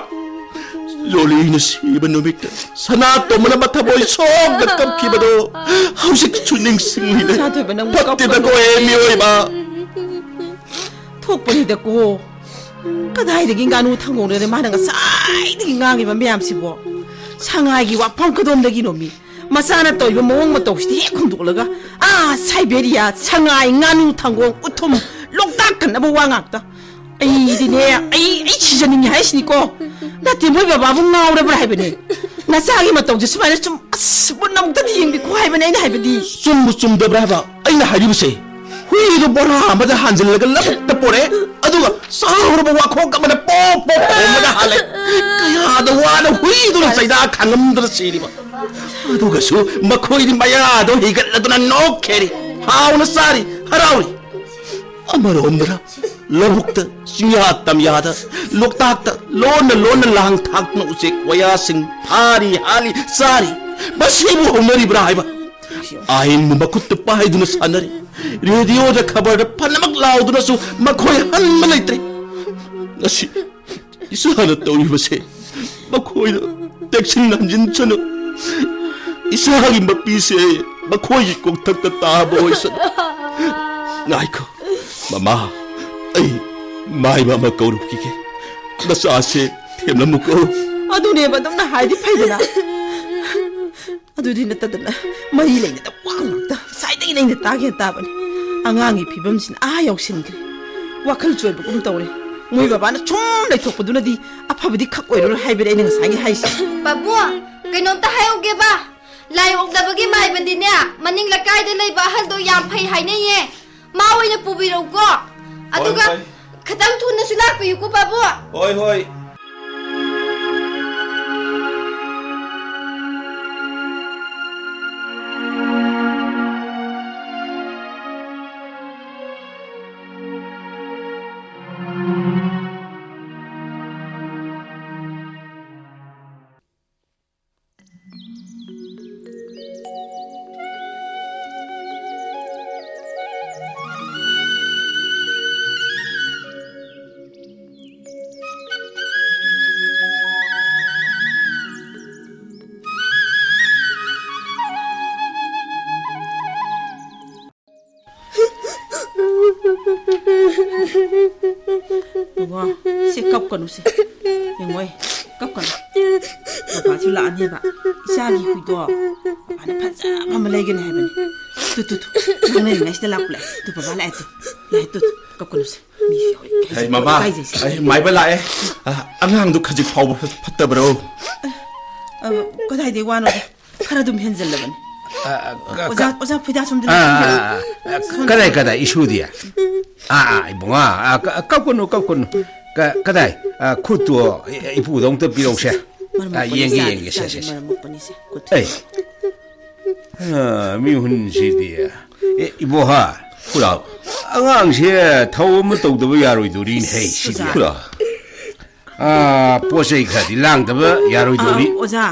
ꯂꯣꯂꯤꯅ ꯁꯤꯕ ꯅꯨꯃꯤꯠꯇ ꯁꯅꯥꯇꯣꯝꯕꯅ ꯃꯊꯃꯣꯏ ꯁꯣꯛꯅ ꯀꯞꯈꯤꯕꯗꯣ ꯍꯧꯖꯤꯛꯁꯨ ꯅꯤꯡꯁꯤꯡꯂꯤꯅꯦ꯫ ꯁꯅꯥꯊꯣꯏꯕ, ꯅꯪꯕꯨ ꯐꯠꯇꯦꯗꯀꯣ, ꯀꯞꯀꯅꯨ꯫ ꯍꯦ ꯃꯤꯑꯣꯏꯕ꯫ ꯊꯣꯛꯄꯅꯤꯗꯀꯣ꯫ ꯀꯗꯥꯏꯗꯒꯤ ꯉꯥꯅꯨ ꯊꯪꯒꯣꯡꯗꯅ ꯃꯥꯅ ꯉꯁꯥꯏꯗꯒꯤ ꯉꯥꯡꯉꯤꯕ ꯃꯌꯥꯝꯁꯤꯕꯣ? ꯁꯉꯥꯏꯒꯤ ꯋꯥꯐꯝ ꯀꯗꯣꯝꯗꯒꯤꯅꯣ ꯃꯤ? ꯃꯆꯥꯅ ꯇꯧꯔꯤꯕ ꯃꯑꯣꯡ ꯃꯇꯧꯁꯤꯗꯤ ꯍꯦꯛ ꯍꯨꯟꯗꯣꯛꯂꯒ, ꯑꯥ, ꯁꯥꯏꯕꯦꯔꯤꯌꯥ, ꯁꯉꯥꯏ, ꯉꯥꯅꯨ ꯊꯪꯒꯣꯡ, ꯎꯊꯨꯝ, ꯂꯣꯛꯇꯥꯛ ꯀꯟꯅꯕ ꯋꯥ ꯉꯥꯛꯇ꯫ ꯑꯩꯗꯤꯅꯦ, ꯑꯩ, ꯑꯩ ꯁꯤꯖꯅꯤꯡꯉꯦ ꯍꯥꯏꯁꯤꯅꯤꯀꯣ꯫ ꯅꯠꯇꯦ, ꯃꯣꯏ ꯕꯕꯥꯕꯨ ꯉꯥꯎꯔꯕ꯭ꯔꯥ ꯍꯥꯏꯕꯅꯦ꯫ ꯅꯆꯥꯒꯤ ꯃꯇꯧꯁꯦ ꯁꯨꯃꯥꯏꯅ ꯁꯨꯝ, ꯑꯁ, ꯃꯨꯟꯅ ꯑꯃꯨꯛꯇꯗꯤ ꯌꯦꯡꯕꯤꯈꯣ ꯍꯥꯏꯕꯅꯦ ꯑꯩꯅ ꯍꯥꯏꯕꯗꯤ꯫ ꯆꯨꯝꯕꯨ ꯆꯨꯝꯗꯕ꯭ꯔꯥ ꯍꯥꯏꯕ ꯑꯩꯅ ꯍꯥꯏꯔꯤꯕꯁꯦ? ꯍꯨꯏꯗꯨ ꯕꯣꯔꯥ ꯑꯃꯗ ꯍꯥꯟꯖꯤꯜꯂꯒ ꯂꯧꯕꯨꯛꯇ ꯄꯣꯔꯛꯑꯦ, ꯑꯗꯨꯒ ꯆꯥꯎꯔꯕ ꯋꯥꯈꯣꯛ ꯑꯃꯗ ꯄꯣꯞ ꯄꯣꯞ ꯈꯣꯡꯂꯒ ꯍꯥꯜꯂꯦ꯫ ꯀꯌꯥꯗ ꯋꯥꯅ ꯍꯨꯏꯗꯨꯅ ꯆꯩꯅꯥ ꯈꯥꯡꯉꯝꯗꯅ ꯁꯤꯔꯤꯕ꯫ ꯑꯗꯨꯒꯁꯨ ꯃꯈꯣꯏꯗꯤ ꯃꯌꯥꯗꯣ ꯍꯤꯒꯠꯂꯗꯨꯅ ꯅꯣꯛꯈꯦꯔꯤ, ꯍꯥꯎꯅ ꯆꯥꯔꯤ, ꯍꯔꯥꯎꯔꯤ꯫ ꯑꯃꯔꯣꯝꯗꯅ ꯂꯧꯕꯨꯛꯇ, ꯆꯤꯡꯌꯥ ꯇꯝꯌꯥꯗ, ꯂꯣꯛꯇꯥꯛꯇ ꯂꯣꯟꯅ ꯂꯣꯟꯅ ꯂꯥꯡ ꯊꯥꯛꯇꯨꯅ ꯎꯆꯦꯛ ꯋꯥꯌꯥꯁꯤꯡ ꯐꯥꯔꯤ, ꯍꯥꯠꯂꯤ, ꯆꯥꯔꯤ꯫ ꯃꯁꯤꯕꯨ ꯍꯧꯅꯔꯤꯕ꯭ꯔꯥ ꯍꯥꯏꯕ? ꯑꯥꯏꯟꯕꯨ ꯃꯈꯨꯠꯇ ꯄꯥꯏꯗꯨꯅ ꯁꯥꯟꯅꯔꯤ꯫ ꯔꯦꯗꯤꯑꯣꯗ ꯈꯕꯔꯗ ꯐꯅꯃꯛ ꯂꯥꯎꯗꯨꯅꯁꯨ ꯃꯈꯣꯏ ꯍꯟꯕ ꯂꯩꯇ꯭ꯔꯦ꯫ ꯉꯁꯤ ꯏꯁꯥꯅ ꯇꯧꯔꯤꯕꯁꯦ ꯃꯈꯣꯏꯗ ꯇꯦꯛꯁꯤꯟ ꯍꯟꯖꯤꯟꯁꯅꯨ꯫ ꯏꯁꯥꯒꯤ ꯃꯄꯤꯁꯦ ꯃꯈꯣꯏꯒꯤ ꯀꯣꯛꯊꯛꯇ ꯇꯥꯕ ꯑꯣꯏꯁꯅꯨ꯫ ꯉꯥꯏꯈꯣ, ꯃꯃꯥ, ꯑꯩ ꯃꯥꯏꯕ ꯑꯃ ꯀꯧꯔꯨꯈꯤꯒꯦ꯫ ꯅꯆꯥꯁꯦ ꯊꯦꯝꯂꯝꯃꯨꯀꯣ꯫ ꯑꯗꯨꯅꯦꯕ, ꯑꯗꯨꯝꯅ ꯍꯥꯏꯗꯤ ꯐꯩꯗꯅ꯫ ꯑꯗꯨꯗꯤ ꯅꯠꯇꯗꯅ ꯃꯔꯤ ꯂꯩꯅꯗꯕ ꯋꯥ ꯉꯥꯛꯇ ꯉꯁꯥꯏꯗꯒꯤ ꯑꯩꯅ ꯇꯥꯒꯦ ꯇꯥꯕꯅꯤ꯫ ꯑꯉꯥꯡꯒꯤ ꯐꯤꯕꯝꯁꯤꯅ ꯑꯥ ꯌꯧꯁꯤꯟꯈ꯭ꯔꯦ꯫ ꯋꯥꯈꯜ ꯆꯣꯏꯕꯒꯨꯝ ꯇꯧꯔꯦ꯫ ꯃꯣꯏ ꯕꯕꯥꯅ ꯁꯨꯝ ꯂꯩꯊꯣꯛꯄꯗꯨꯅꯗꯤ ꯑꯐꯕꯗꯤ ꯈꯛ ꯑꯣꯏꯔꯔꯣꯏ ꯍꯥꯏꯕꯅꯤ ꯑꯩꯅ ꯉꯁꯥꯏꯒꯤ ꯍꯥꯏꯁꯦ꯫ ꯄꯥꯕꯨꯡ, ꯀꯩꯅꯣꯝꯇ ꯍꯥꯏꯍꯧꯒꯦꯕ꯫ ꯂꯥꯏ ꯑꯣꯛꯅꯕꯒꯤ ꯃꯥꯏꯕꯗꯤꯅꯦ, ꯃꯅꯤꯡ ꯂꯩꯀꯥꯏꯗ ꯂꯩꯕ ꯑꯍꯜꯗꯣ ꯌꯥꯝ ꯐꯩ ꯍꯥꯏꯅꯩꯌꯦ꯫ ꯃꯥ ꯑꯣꯏꯅ ꯄꯨꯕꯤꯔꯛꯎꯀꯣ꯫ ꯍꯣꯏ, ꯑꯗꯨꯒ ꯍꯣꯏ꯫ ꯈꯤꯇꯪ ꯊꯨꯅꯁꯨ ꯂꯥꯛꯄꯤꯌꯨꯀꯣ, ꯄꯥꯕꯨꯡ꯫ ꯍꯣꯏ, ꯍꯣꯏ꯫ ꯏꯕꯨꯡꯉꯣ, ꯁꯤ ꯀꯞꯀꯅꯨꯁꯦ꯫ ꯌꯦꯡꯉꯣꯏ, ꯀꯞꯀꯅꯨ꯫ ꯕꯕꯥꯁꯨ ꯂꯥꯛꯑꯅꯦꯕ꯫ ꯏꯆꯥꯒꯤ ꯍꯨꯏꯗꯣ ꯕꯕꯥꯅ ꯐꯖꯕ ꯑꯃ ꯂꯩꯒꯅꯤ ꯍꯥꯏꯕꯅꯤ꯫ Two, two, two. ꯉꯥꯡꯅꯔꯤꯉꯩꯁꯤꯗ ꯂꯥꯛꯄ ꯂꯥꯛꯑꯦ꯫ ꯇꯨ, ꯕꯕꯥ ꯂꯥꯛꯑꯦ ꯇꯨ꯫ ꯂꯥꯛꯑꯦ ꯇꯨ, ꯇꯨ꯫ ꯀꯞꯀꯅꯨꯁꯦ꯫ ꯃꯤꯁꯨ ꯌꯥꯎꯔꯦ꯫ ꯍꯩ, ꯃꯃꯥ, ꯏꯀꯥꯏꯖꯩꯁꯦ꯫ ꯑꯩ ꯃꯥꯏꯕ ꯂꯥꯛꯑꯦ꯫ ꯑ, ꯑꯉꯥꯡꯗꯨ ꯈꯖꯤꯛ ꯐꯥꯎꯕ ꯐꯠ-, ꯐꯠꯇꯕ꯭ꯔꯣ? ꯑ, ꯀꯗꯥꯏꯗꯩ ꯋꯥꯅꯣꯗ? ꯈꯔ ꯑꯗꯨꯝ ꯍꯦꯟꯖꯜꯂꯕꯅꯤ꯫ ꯑ, ꯑ, ꯀ-, ꯑꯣꯖꯥ, ꯀ-, ꯑꯣꯖꯥ, ꯐꯤꯗꯥ ꯁꯣꯝꯗ ꯑ, ꯂꯥꯛꯄꯤꯌꯨ꯫ ꯑ, ꯑ, ꯁꯣꯝꯗ ꯀꯗꯥꯏ, ꯂꯥꯛꯄꯤꯌꯨ꯫ ꯀꯗꯥꯏ, ꯏꯁꯨꯗꯤ? ꯑ, ꯑ, ꯏꯕꯨꯡꯉꯣ, ꯑ, ꯀ-, ꯀꯞꯀꯅꯨ, ꯀꯞꯀꯅꯨ꯫ ꯀ-, ꯀꯗꯥꯏ? ꯑ, ꯈꯨꯠꯇꯨ ꯏ-, ꯏꯄꯨꯗ ꯑꯃꯨꯛꯇ ꯄꯤꯔꯧꯁꯦ꯫ ꯃꯔꯝ ꯑ, ꯃꯣꯛꯄꯅꯤ, ꯌꯦꯡꯒꯦ, ꯏꯆꯥꯗꯤ, ꯌꯦꯡꯒꯦ, ꯁꯦ, ꯏꯆꯥꯗꯤ ꯁꯦ, ꯁꯦ꯫ ꯃꯔꯝ ꯃꯣꯛꯄꯅꯤꯁꯦ, ꯈꯨꯠꯇꯨ꯫ ꯑꯩ, ꯑ, ꯃꯤꯍꯨꯟꯁꯤꯗꯤ꯫ ꯑꯦ, ꯏꯕꯣꯍꯥ꯫ ꯈꯨꯔꯥ꯫ ꯑꯉꯥꯡꯁꯦ ꯊꯧ ꯑꯃ ꯇꯧꯗꯕ ꯌꯥꯔꯣꯏꯗꯣꯔꯤꯅꯦ, ꯍꯩ, ꯁꯤꯗꯤ꯫ ꯈꯨꯔꯥ꯫ ꯑ, ꯄꯣꯠ ꯆꯩ ꯈꯔꯗꯤ ꯂꯥꯡꯗꯕ ꯌꯥꯔꯣꯏꯗꯣꯔꯤ꯫ ꯑꯥ, ꯑꯣꯖꯥ,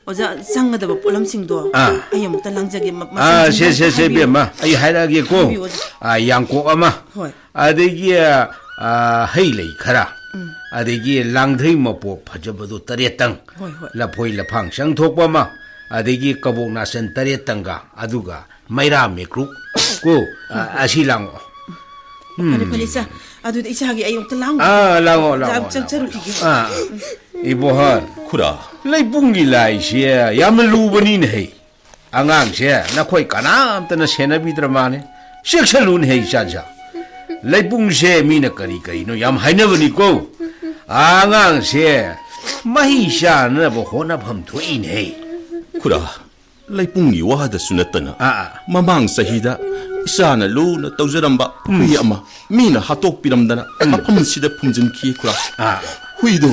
ꯑꯣꯖꯥ, ꯆꯪꯒꯗꯕ ꯄꯣꯠꯂꯝꯁꯤꯡꯗꯣ ꯑꯥ꯫ ꯑꯩ ꯑꯃꯨꯛꯇ ꯂꯥꯡꯖꯒꯦ, ꯃ-, ꯑꯥ, ꯃꯁꯤꯡꯁꯤꯡꯗꯣ ꯁꯦ, ꯁꯦ, ꯑꯝꯇ ꯁꯦ, ꯍꯥꯏꯕꯤꯌꯨ꯫ ꯏꯕꯦꯝꯃ, ꯑꯩ ꯍꯥꯏꯔꯛꯑꯒꯦꯀꯣ꯫ ꯍꯥꯏꯕꯤꯌꯨ, ꯑꯣꯖꯥ꯫ ꯑꯥ, ꯌꯥꯡꯀꯣꯛ ꯑꯃ, ꯍꯣꯏ꯫ ꯑꯗꯒꯤ, ꯑꯥ, ꯍꯩ ꯂꯩ ꯈꯔ, ꯎꯝ꯫ ꯑꯗꯒꯤ ꯂꯥꯡꯙꯩ ꯃꯄꯣꯞ ꯐꯖꯕꯗꯣ ꯇꯔꯦꯠꯇꯪ, ꯍꯣꯏ, ꯍꯣꯏ꯫ ꯂꯐꯣꯏ ꯂꯐꯥꯡ ꯆꯪꯊꯣꯛꯄ ꯑꯃ, ꯑꯗꯒꯤ ꯀꯕꯣꯛ ꯅꯥꯆꯟ ꯇꯔꯦꯠ ꯇꯪꯒ, ꯑꯗꯨꯒ ꯃꯩꯔꯥ ꯃꯦꯀ꯭ꯔꯨꯛ ꯀꯣ, ꯑ, ꯑꯁꯤ ꯂꯥꯡꯉꯛꯑꯣ꯫ ꯐꯔꯦ, ꯐꯔꯦ, ꯏꯆꯥ꯫ ꯑꯗꯨꯗꯤ ꯏꯆꯥꯒꯤ ꯑꯩ ꯑꯃꯨꯛꯇ ꯂꯥꯡꯉꯨ꯫ ꯑꯥ, ꯂꯥꯡꯉꯣ, ꯂꯥꯡꯉꯣ, ꯌꯥꯝ ꯂꯥꯡꯉꯣ꯫ ꯆꯪꯖꯔꯨꯈꯤꯒꯦ꯫ ꯑꯥ, ꯏꯕꯣꯍꯟ꯫ ꯈꯨꯔꯥ꯫ ꯂꯩꯄꯨꯡꯒꯤ ꯂꯥꯏꯁꯦ ꯌꯥꯝꯅ ꯂꯨꯕꯅꯤꯅꯦ ꯍꯩ꯫ ꯑꯉꯥꯡꯁꯦ ꯅꯈꯣꯏ ꯀꯅꯥꯝꯇꯅ ꯁꯦꯟꯅꯕꯤꯗ꯭ꯔ ꯃꯥꯅꯦ꯫ ꯆꯦꯛꯁꯜꯂꯨꯅꯦ ꯍꯩ ꯏꯆꯥꯟꯁꯥ꯫ ꯂꯩꯄꯨꯡꯁꯦ ꯃꯤꯅ ꯀꯔꯤ ꯀꯔꯤꯅꯣ ꯌꯥꯝ ꯍꯥꯏꯅꯕꯅꯤꯀꯣ꯫ ꯑꯉꯥꯡꯁꯦ ꯃꯍꯩ ꯆꯥꯅꯅꯕ ꯍꯣꯠꯅꯐꯝ ꯊꯣꯛꯏꯅꯦ ꯍꯩ꯫ ꯈꯨꯔꯥ, ꯂꯩꯄꯨꯡꯒꯤ ꯋꯥꯗꯁꯨ ꯅꯠꯇꯅ, ꯑꯥ, ꯑꯥ꯫ ꯃꯃꯥꯡ ꯆꯍꯤꯗ ꯏꯆꯥꯅ ꯂꯨꯅ ꯇꯧꯖꯔꯝꯕ ꯎꯝ꯫ ꯍꯨꯏ ꯑꯃ ꯃꯤꯅ ꯍꯥꯠꯇꯣꯛꯄꯤꯔꯝꯗꯅ ꯎꯝ꯫ ꯃꯐꯝꯁꯤꯗ ꯐꯨꯝꯖꯤꯟꯈꯤ, ꯈꯨꯔꯥ꯫ ꯑꯥ꯫ ꯍꯨꯏꯗꯣ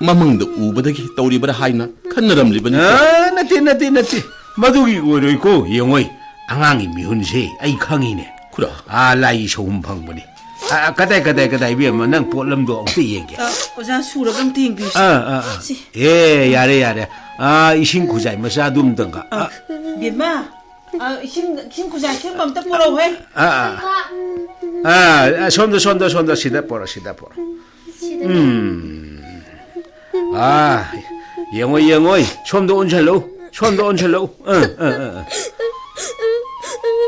ꯃꯃꯪꯗ ꯎꯕꯗꯒꯤ ꯇꯧꯔꯤꯕꯔꯥ ꯍꯥꯏꯅ ꯈꯟꯅꯔꯝꯂꯤꯕꯅꯤ, ꯈꯨꯔꯥ꯫ ꯑꯥ, ꯅꯠꯇꯦ, ꯅꯠꯇꯦ, ꯅꯠꯇꯦ꯫ ꯃꯗꯨꯒꯤ ꯑꯣꯏꯔꯣꯏꯀꯣ, ꯌꯦꯡꯉꯣꯏ꯫ ꯑꯉꯥꯡꯒꯤ ꯃꯤꯍꯨꯟꯁꯦ ꯑꯩ ꯈꯪꯉꯤꯅꯦ꯫ ꯈꯨꯔꯥ꯫ ꯑꯥ, ꯂꯥꯏꯒꯤ ꯁꯍꯨꯝ ꯐꯪꯕꯅꯤ꯫ ꯑ, ꯑ, ꯀꯗꯥꯏ, ꯀꯗꯥꯏ, ꯀꯗꯥꯏ, ꯏꯕꯦꯝꯃ, ꯅꯪ ꯄꯣꯠꯂꯝꯗꯣ ꯑꯝꯇ ꯌꯦꯡꯒꯦ꯫ ꯑ, ꯑꯣꯖꯥ, ꯁꯨꯔꯕ ꯑꯝꯇ ꯌꯦꯡꯕꯤꯌꯨꯁꯦ꯫ ꯑꯥ, ꯑꯥ, ꯑꯥ꯫ ꯁꯤ꯫ ꯑꯦ, ꯌꯥꯔꯦ, ꯌꯥꯔꯦ꯫ ꯑꯥ, ꯏꯁꯤꯡ ꯈꯨꯖꯥꯏ ꯃꯆꯥꯗꯨ ꯑꯝꯇꯪꯒ꯫ ꯑ, ꯑ꯫ ꯕꯦꯝꯃ, ꯑ, ꯏꯁꯤꯡ, ꯏꯁꯤꯡ ꯈꯨꯖꯥꯏ ꯑꯁꯦꯡꯕ ꯑꯝꯇ ꯄꯨꯔꯛꯎꯍꯦ꯫ ꯑꯥ, ꯑꯥ꯫ ꯑꯥ, ꯑ, ꯁꯣꯝꯗ, ꯁꯣꯝꯗ, ꯁꯣꯝꯗ, ꯁꯤꯗ ꯄꯣꯔꯛꯑꯣ, ꯁꯤꯗ ꯄꯣꯔꯛꯑꯣ꯫ ꯁꯤꯗ꯫ ꯎꯝ꯫ ꯑꯥ, ꯌꯦꯡꯉꯣ, ꯌꯦꯡꯉꯣ꯫ ꯁꯣꯝꯗ ꯑꯣꯟꯁꯤꯜꯂꯨ, ꯁꯣꯝꯗ ꯑꯣꯟꯁꯤꯜꯂꯨ꯫ ꯑ, ꯑ, ꯑ, ꯑ꯫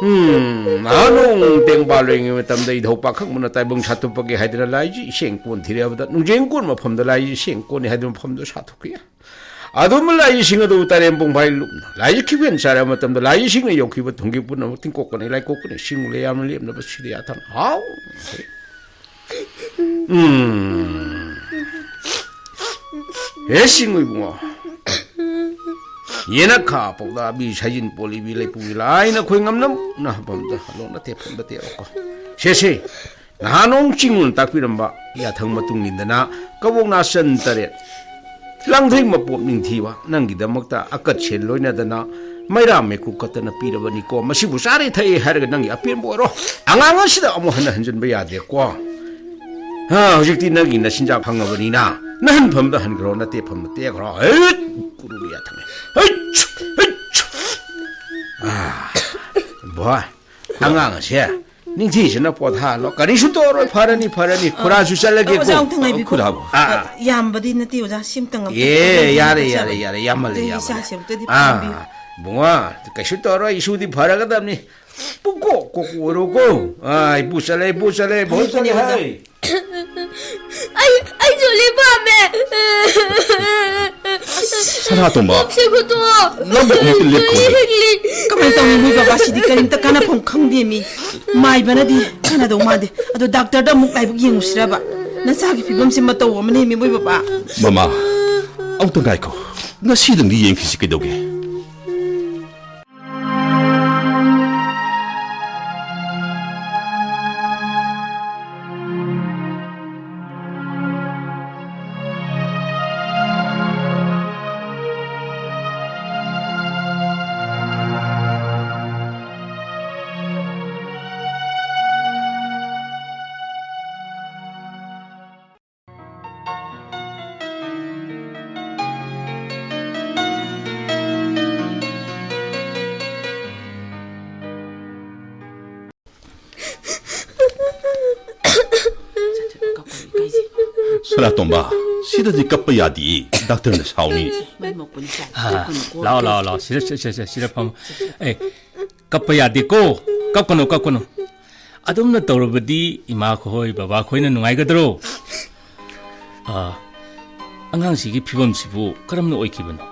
ꯎꯝ, ꯅꯍꯥꯟ ꯅꯣꯡ ꯇꯦꯡꯕꯥꯜ ꯂꯣꯏꯉꯩ ꯃꯇꯝꯗ ꯏꯙꯧ ꯄꯥꯈꯪꯕꯅ ꯇꯥꯏꯕꯪ ꯁꯥꯠꯇꯣꯛꯄꯒꯤ ꯍꯥꯏꯗꯅ ꯂꯥꯏꯁꯤ ꯏꯁꯦꯡ ꯀꯣꯟ ꯊꯤꯔꯦ ꯍꯥꯏꯕꯗ, ꯅꯨꯡꯖꯦꯡ ꯀꯣꯟ ꯃꯐꯝꯗ ꯂꯥꯏꯁꯤ ꯏꯁꯦꯡ ꯀꯣꯟꯅꯤ ꯍꯥꯏꯗꯅ ꯃꯐꯝꯗꯣ ꯁꯥꯠꯇꯣꯛꯈꯤ꯫ ꯑꯗꯨꯝ ꯂꯥꯏꯁꯤꯡ ꯑꯗꯨ ꯇꯔꯦꯝ ꯄꯨꯡꯐꯥꯏ ꯂꯨꯞꯅ ꯂꯥꯏꯁꯤ ꯈꯤꯕꯦꯟ ꯆꯥꯔꯕ ꯃꯇꯝꯗ ꯂꯥꯏꯁꯤꯡꯅ ꯌꯧꯈꯤꯕ ꯊꯨꯡꯒꯤ ꯄꯨꯝꯅꯃꯛ ꯇꯤꯡꯀꯣꯛꯀꯅꯤ, ꯂꯥꯏꯀꯣꯛꯀꯅꯤ, ꯁꯤꯡ ꯂꯩ ꯌꯥꯝꯅ ꯂꯦꯞꯅꯕ ꯁꯤꯗ ꯌꯥꯊꯪ ꯍꯥꯎ꯫ ꯎꯝ꯫ ꯍꯦ ꯁꯤꯡꯉꯨ ꯏꯕꯨꯡꯉꯣ꯫ ꯌꯦꯅꯈꯥ ꯄꯧꯗꯥꯕꯤ ꯁꯥꯏꯖꯤꯟ ꯄꯣꯂꯤꯕꯤ ꯂꯩꯄꯨꯒꯤ ꯂꯥꯏꯅ ꯈꯣꯏ ꯉꯝꯅꯝꯅ ꯍꯥꯄꯝꯗ ꯍꯜꯂꯣꯅ ꯇꯦꯐꯝꯗ ꯇꯦꯛꯂꯣꯀꯣ꯫ ꯁꯦ ꯁꯦ꯫ ꯅꯍꯥꯟ ꯅꯣꯡ ꯆꯤꯡꯉꯨꯅ ꯇꯥꯛꯄꯤꯔꯝꯕ ꯌꯥꯊꯪ ꯃꯇꯨꯡ ꯏꯟꯗꯅ ꯀꯕꯣꯛ ꯅꯥꯆꯟ ꯇꯔꯦꯠ꯫ ꯂꯥꯡꯊꯩ ꯃꯄꯣꯞ ꯅꯤꯡꯊꯤꯕ ꯅꯪꯒꯤꯗꯃꯛꯇ ꯑꯀꯠꯁꯦ ꯂꯣꯏꯅꯗꯅ ꯃꯩꯔꯥ ꯃꯩꯀꯨꯞ ꯀꯠꯇꯅ ꯄꯤꯔꯕꯅꯤꯀꯣ꯫ ꯃꯁꯤꯕꯨ ꯆꯥꯔꯦ ꯊꯛꯑꯦ ꯍꯥꯏꯔꯒ ꯅꯪꯒꯤ ꯑꯄꯦꯟꯕ ꯑꯣꯏꯔꯣ꯫ ꯑꯉꯥꯡ ꯑꯁꯤꯗ ꯑꯃꯨꯛ ꯍꯟꯅ ꯍꯟꯖꯤꯟꯕ ꯌꯥꯗꯦꯀꯣ꯫ ꯍꯥ, ꯍꯧꯖꯤꯛꯇꯤ ꯅꯪꯒꯤ ꯅꯆꯤꯟꯖꯥꯛ ꯐꯪꯉꯕꯅꯤꯅ ꯅꯍꯟꯐꯝꯗ ꯍꯟꯈ꯭ꯔꯣ, ꯅꯇꯦꯛꯐꯝꯗ ꯇꯦꯛꯈ꯭ꯔꯣ꯫ ꯍꯩꯠ! ꯀꯨꯔꯨ ꯌꯥꯊꯪꯉꯦ꯫ ꯍꯩꯠ! ꯍꯩꯠ! ꯑꯥ, ꯕꯣꯏ, ꯑꯉꯥꯡ ꯑꯁꯦ ꯅꯤꯡꯊꯤꯖꯅ ꯄꯣꯊꯥꯍꯜꯂꯣ꯫ ꯀꯔꯤꯁꯨ ꯇꯧꯔꯣꯏ꯫ ꯐꯔꯅꯤ, ꯐꯔꯅꯤ꯫ ꯈꯨꯔꯥꯁꯨ ꯆꯠꯂꯒꯦꯀꯣ꯫ ꯑꯣꯖꯥ, ꯑꯃꯨꯛꯇ ꯉꯥꯏꯕꯤꯈꯣ꯫ ꯈꯨꯔꯥꯕꯨ꯫ ꯑꯥ, ꯑꯥ꯫ ꯌꯥꯝꯕꯗꯤ ꯅꯠꯇꯦ, ꯑꯣꯖꯥ꯫ ꯁꯤꯝꯇꯪ ꯑꯝꯇ ꯑꯦ, ꯌꯥꯔꯦ, ꯌꯥꯔꯦ, ꯌꯥꯔꯦ꯫ ꯌꯥꯝꯃꯜꯂꯦ, ꯑꯗꯨꯗꯤ ꯌꯥꯝꯃꯜꯂꯦ꯫ ꯏꯆꯥꯁꯦ ꯑꯃꯨꯛꯇꯗꯤ ꯑꯥ, ꯐꯥꯝꯕꯤꯌꯨ꯫ ꯕꯨꯡꯉꯣ, ꯀꯩꯁꯨ ꯇꯧꯔꯣꯏ꯫ ꯏꯁꯨꯗꯤ ꯐꯔꯒꯗꯕꯅꯤ꯫ ꯄꯨꯀꯣꯛ ꯀꯣꯛ ꯑꯣꯏꯔꯣꯀꯣ꯫ ꯑꯥ, ꯏꯄꯨ ꯆꯠꯂꯦ, ꯏꯄꯨ ꯆꯠꯂꯦ, ꯕꯣꯏ ꯆꯠꯂꯦ ꯍꯥꯏ꯫ ꯑꯩ, ꯑꯩ ꯖꯣꯂꯤ ꯄꯥꯝꯃꯦ꯫ ꯁꯅꯥꯇꯣꯝꯕ, ꯅꯪꯕꯨ ꯑꯃꯨꯛꯇ ꯂꯦꯞꯈꯣꯅꯦ꯫ ꯀꯃꯥꯏꯅ ꯇꯧꯅꯤ, ꯃꯣꯏ ꯕꯕꯥꯁꯤꯗꯤ ꯀꯔꯤꯝꯇ ꯀꯥꯟꯅꯐꯝ ꯈꯪꯗꯦ ꯃꯤ꯫ ꯃꯥꯏꯕꯅꯗꯤ ꯀꯥꯟꯅꯗꯧ ꯃꯥꯟꯗꯦ꯫ ꯑꯗꯣ ꯗꯥꯛꯇꯔꯗ ꯑꯃꯨꯛ ꯂꯥꯏꯕꯛ ꯌꯦꯡꯉꯨꯁꯤꯔꯕ? ꯅꯆꯥꯒꯤ ꯐꯤꯕꯝꯁꯦ ꯃꯇꯧ ꯑꯃꯅꯦ ꯃꯤ, ꯃꯣꯏ ꯕꯕꯥ꯫ ꯃꯃꯥ, ꯑꯃꯨꯛꯇ ꯉꯥꯏꯈꯣ꯫ ꯉꯁꯤꯗꯪꯗꯤ ꯌꯦꯡꯈꯤꯁꯤ ꯀꯩꯗꯧꯒꯦ? ꯁꯅꯥꯇꯣꯝꯕ, ꯁꯤꯗꯗꯤ ꯀꯞꯄ ꯌꯥꯗꯤꯌꯦ꯫ ꯗꯥꯛꯇꯔꯅ ꯁꯥꯎꯅꯤ꯫ ꯂꯥꯛꯑꯣ, ꯂꯥꯛꯑꯣ, ꯂꯥꯛꯑꯣ꯫ ꯁꯤꯗ, ꯁꯤꯗ, ꯁꯤꯗ, ꯁꯤꯗ ꯐꯝꯃꯣ꯫ ꯑꯦ, ꯀꯞꯄ ꯌꯥꯗꯦꯀꯣ꯫ ꯀꯞꯀꯅꯨ, ꯀꯞꯀꯅꯨ꯫ ꯑꯗꯨꯝꯅ ꯇꯧꯔꯕꯗꯤ ꯏꯃꯥ ꯈꯣꯏ, ꯕꯕꯥ ꯈꯣꯏꯅ ꯅꯨꯡꯉꯥꯏꯒꯗ꯭ꯔꯣ? ꯑꯥ, ꯑꯉꯥꯡꯁꯤꯒꯤ ꯐꯤꯕꯝꯁꯤꯕꯨ ꯀꯔꯝꯅ ꯑꯣꯏꯈꯤꯕꯅꯣ?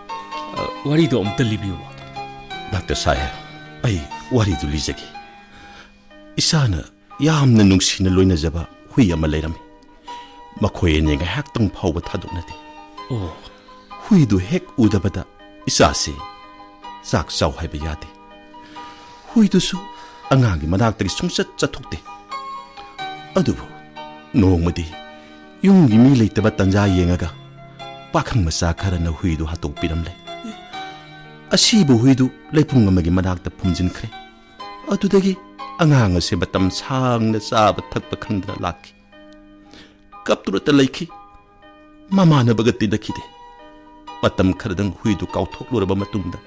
ꯑꯥ, ꯋꯥꯔꯤꯗꯣ ꯑꯃꯨꯛꯇ ꯂꯤꯕꯤꯌꯨ꯫ ꯗꯥꯛꯇꯔ ꯁꯥꯍꯦꯕ, ꯑꯩ ꯋꯥꯔꯤꯗꯨ ꯂꯤꯖꯒꯦ꯫ ꯏꯁꯥꯅ ꯌꯥꯝꯅ ꯅꯨꯡꯁꯤꯅ ꯂꯣꯏꯅꯖꯕ ꯍꯨꯏ ꯑꯃ ꯂꯩꯔꯝꯃꯤ꯫ ꯃꯈꯣꯏ ꯑꯅꯤ ꯉꯥꯏꯍꯥꯛꯇꯪ ꯐꯥꯎꯕ ꯊꯥꯗꯣꯛꯅꯗꯦ꯫ ꯑꯣ꯫ ꯍꯨꯏꯗꯨ ꯍꯦꯛ ꯎꯗꯕꯗ ꯏꯆꯥꯁꯤ ꯆꯥꯛ ꯆꯥꯎ ꯍꯥꯏꯕ ꯌꯥꯗꯦ꯫ ꯍꯨꯏꯗꯨꯁꯨ ꯑꯉꯥꯡꯒꯤ ꯃꯅꯥꯛꯇꯒꯤ ꯁꯨꯡꯆꯠ ꯆꯠꯊꯣꯛꯇꯦ꯫ ꯑꯗꯨꯕꯨ ꯅꯣꯡꯃꯗꯤ ꯌꯨꯝꯒꯤ ꯃꯤ ꯂꯩꯇꯕ ꯇꯟꯖꯥ ꯌꯦꯡꯉꯒ ꯄꯥꯈꯪ ꯃꯆꯥ ꯈꯔꯅ ꯍꯨꯏꯗꯨ ꯍꯥꯠꯇꯣꯛꯄꯤꯔꯝꯂꯦ꯫ ꯑꯁꯤꯕ ꯍꯨꯏꯗꯨ ꯂꯩꯄꯨꯡ ꯑꯃꯒꯤ ꯃꯅꯥꯛꯇ ꯐꯨꯝꯖꯤꯟꯈ꯭ꯔꯦ꯫ ꯑꯗꯨꯗꯒꯤ ꯑꯉꯥꯡ ꯑꯁꯤ ꯃꯇꯝ ꯁꯥꯡꯅ ꯆꯥꯕ ꯊꯛꯄ ꯈꯪꯗꯅ ꯂꯥꯛꯈꯤ꯫ ꯀꯞꯇꯨꯅꯇ ꯂꯩꯈꯤ꯫ ꯃꯃꯥꯟꯅꯕꯒ ꯇꯤꯟꯅꯈꯤꯗꯦ꯫ ꯃꯇꯝ ꯈꯔꯗꯪ ꯍꯨꯏꯗꯨ ꯀꯥꯎꯊꯣꯛꯂꯨꯔꯕ ꯃꯇꯨꯡꯗ,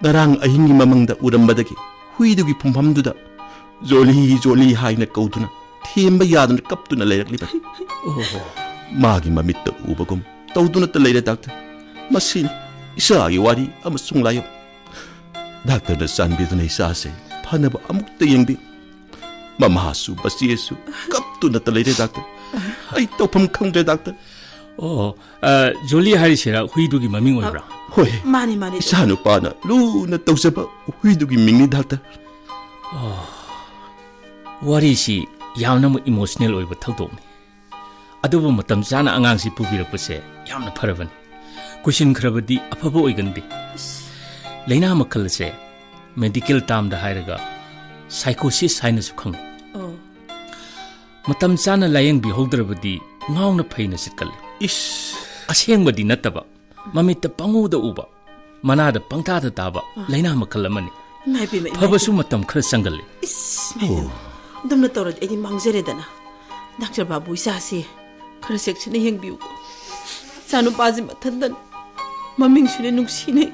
ꯉꯔꯥꯡ ꯑꯍꯤꯡꯒꯤ ꯃꯃꯪꯗ ꯎꯔꯝꯕꯗꯒꯤ ꯍꯨꯏꯗꯨꯒꯤ ꯐꯨꯝꯐꯝꯗꯨꯗ "ꯖꯣꯂꯤ, ꯖꯣꯂꯤ" ꯍꯥꯏꯅ ꯀꯧꯗꯨꯅ, ꯊꯦꯝꯕ ꯌꯥꯗꯅ ꯀꯞꯇꯨꯅ ꯂꯩꯔꯛꯂꯤꯕꯅꯤ꯫ ꯑꯣ꯫ ꯃꯥꯒꯤ ꯃꯃꯤꯠꯇ ꯎꯕꯒꯨꯝ ꯇꯧꯗꯨꯅꯇ ꯂꯩꯔꯦ, ꯗꯥꯛꯇꯔ꯫ ꯃꯁꯤꯅꯤ ꯏꯆꯥꯒꯤ ꯋꯥꯔꯤ ꯑꯃꯁꯨꯡ ꯂꯥꯏꯑꯣꯡ꯫ ꯗꯥꯛꯇꯔꯅ ꯆꯥꯟꯕꯤꯗꯨꯅ ꯏꯆꯥꯁꯦ ꯐꯅꯕ ꯑꯃꯨꯛꯇ ꯌꯦꯡꯕꯤꯌꯨ꯫ ꯃꯃꯥꯁꯨ ꯃꯆꯦꯁꯨ ꯀꯞꯇꯨꯅꯇ ꯂꯩꯔꯦ, ꯗꯥꯛꯇꯔ꯫ ꯑꯩ ꯇꯧꯐꯝ ꯈꯪꯗ꯭ꯔꯦ, ꯗꯥꯛꯇꯔ꯫ ꯑꯣ, ꯑ, ꯖꯣꯂꯤ ꯍꯥꯏꯔꯤꯁꯤꯔ ꯍꯨꯏꯗꯨꯒꯤ ꯃꯃꯤꯡ ꯑꯣꯏꯕ꯭ꯔꯥ? ꯍꯣꯏ꯫ ꯃꯥꯅꯤ, ꯃꯥꯅꯤ, ꯗꯥꯛꯇꯔ꯫ ꯏꯆꯥꯅꯨꯄꯥꯅ ꯂꯨꯅ ꯇꯧꯖꯕ ꯍꯨꯏꯗꯨꯒꯤ ꯃꯤꯡꯅꯤ, ꯗꯥꯛꯇꯔ꯫ ꯑꯣ, ꯋꯥꯔꯤꯁꯤ ꯌꯥꯝꯅꯃꯛ ꯏꯃꯣꯁꯅꯦꯜ ꯑꯣꯏꯕ ꯊꯧꯗꯣꯛꯅꯤ꯫ ꯑꯗꯨꯕꯨ ꯃꯇꯝ ꯆꯥꯅ ꯑꯉꯥꯡꯁꯤ ꯄꯨꯕꯤꯔꯛꯄꯁꯦ ꯌꯥꯝꯅ ꯐꯔꯕꯅꯤ꯫ ꯀꯨꯏꯁꯤꯟꯈ꯭ꯔꯕꯗꯤ ꯑꯐꯕ ꯑꯣꯏꯒꯟꯗꯦ꯫ ꯂꯥꯏꯅꯥ ꯃꯈꯜ ꯑꯁꯦ ꯃꯦꯗꯤꯀꯦꯜ ꯇꯥꯝꯗ ꯍꯥꯏꯔꯒ ꯁꯥꯏꯀꯣꯁꯤꯁ ꯍꯥꯏꯅꯁꯨ ꯈꯪꯅꯩ꯫ ꯑꯣ꯫ ꯃꯇꯝ ꯆꯥꯅ ꯂꯥꯌꯦꯡꯕꯤꯍꯧꯗ꯭ꯔꯕꯗꯤ ꯉꯥꯎꯅ ꯐꯩꯅ ꯆꯠꯀꯜꯂꯤ꯫ ꯏꯁ꯫ ꯑꯁꯦꯡꯕꯗꯤ ꯅꯠꯇꯕ, ꯃꯃꯤꯠꯇ ꯄꯪꯎꯗ ꯎꯕ, ꯃꯅꯥꯗ ꯄꯪꯇꯥꯗ ꯇꯥꯕ ꯑꯥ꯫ ꯂꯥꯏꯅꯥ ꯃꯈꯜ ꯑꯃꯅꯤ꯫ ꯏꯃꯥ ꯏꯕꯦꯝꯃ, ꯏꯃꯥ ꯐꯕꯁꯨ ꯏꯕꯦꯝꯃ꯫ ꯃꯇꯝ ꯈꯔ ꯆꯪꯒꯜꯂꯤ꯫ ꯏꯁ, ꯏꯃꯥ ꯏꯕꯦꯝꯃ꯫ ꯑꯣ꯫ ꯑꯗꯨꯝꯅ ꯇꯧꯔꯗꯤ ꯑꯩꯗꯤ ꯃꯥꯡꯖꯔꯦꯗꯅ꯫ ꯗꯥꯛꯇꯔ ꯕꯥꯕꯨ, ꯏꯆꯥꯁꯤ ꯈꯔ ꯆꯦꯛꯁꯤꯟꯅ ꯌꯦꯡꯕꯤꯌꯨꯀꯣ꯫ ꯏꯆꯥꯅꯨꯄꯥꯁꯤ ꯃꯊꯟꯇꯅꯤ꯫ ꯃꯃꯤꯡꯁꯨꯅꯦ ꯅꯨꯡꯁꯤꯅꯩ꯫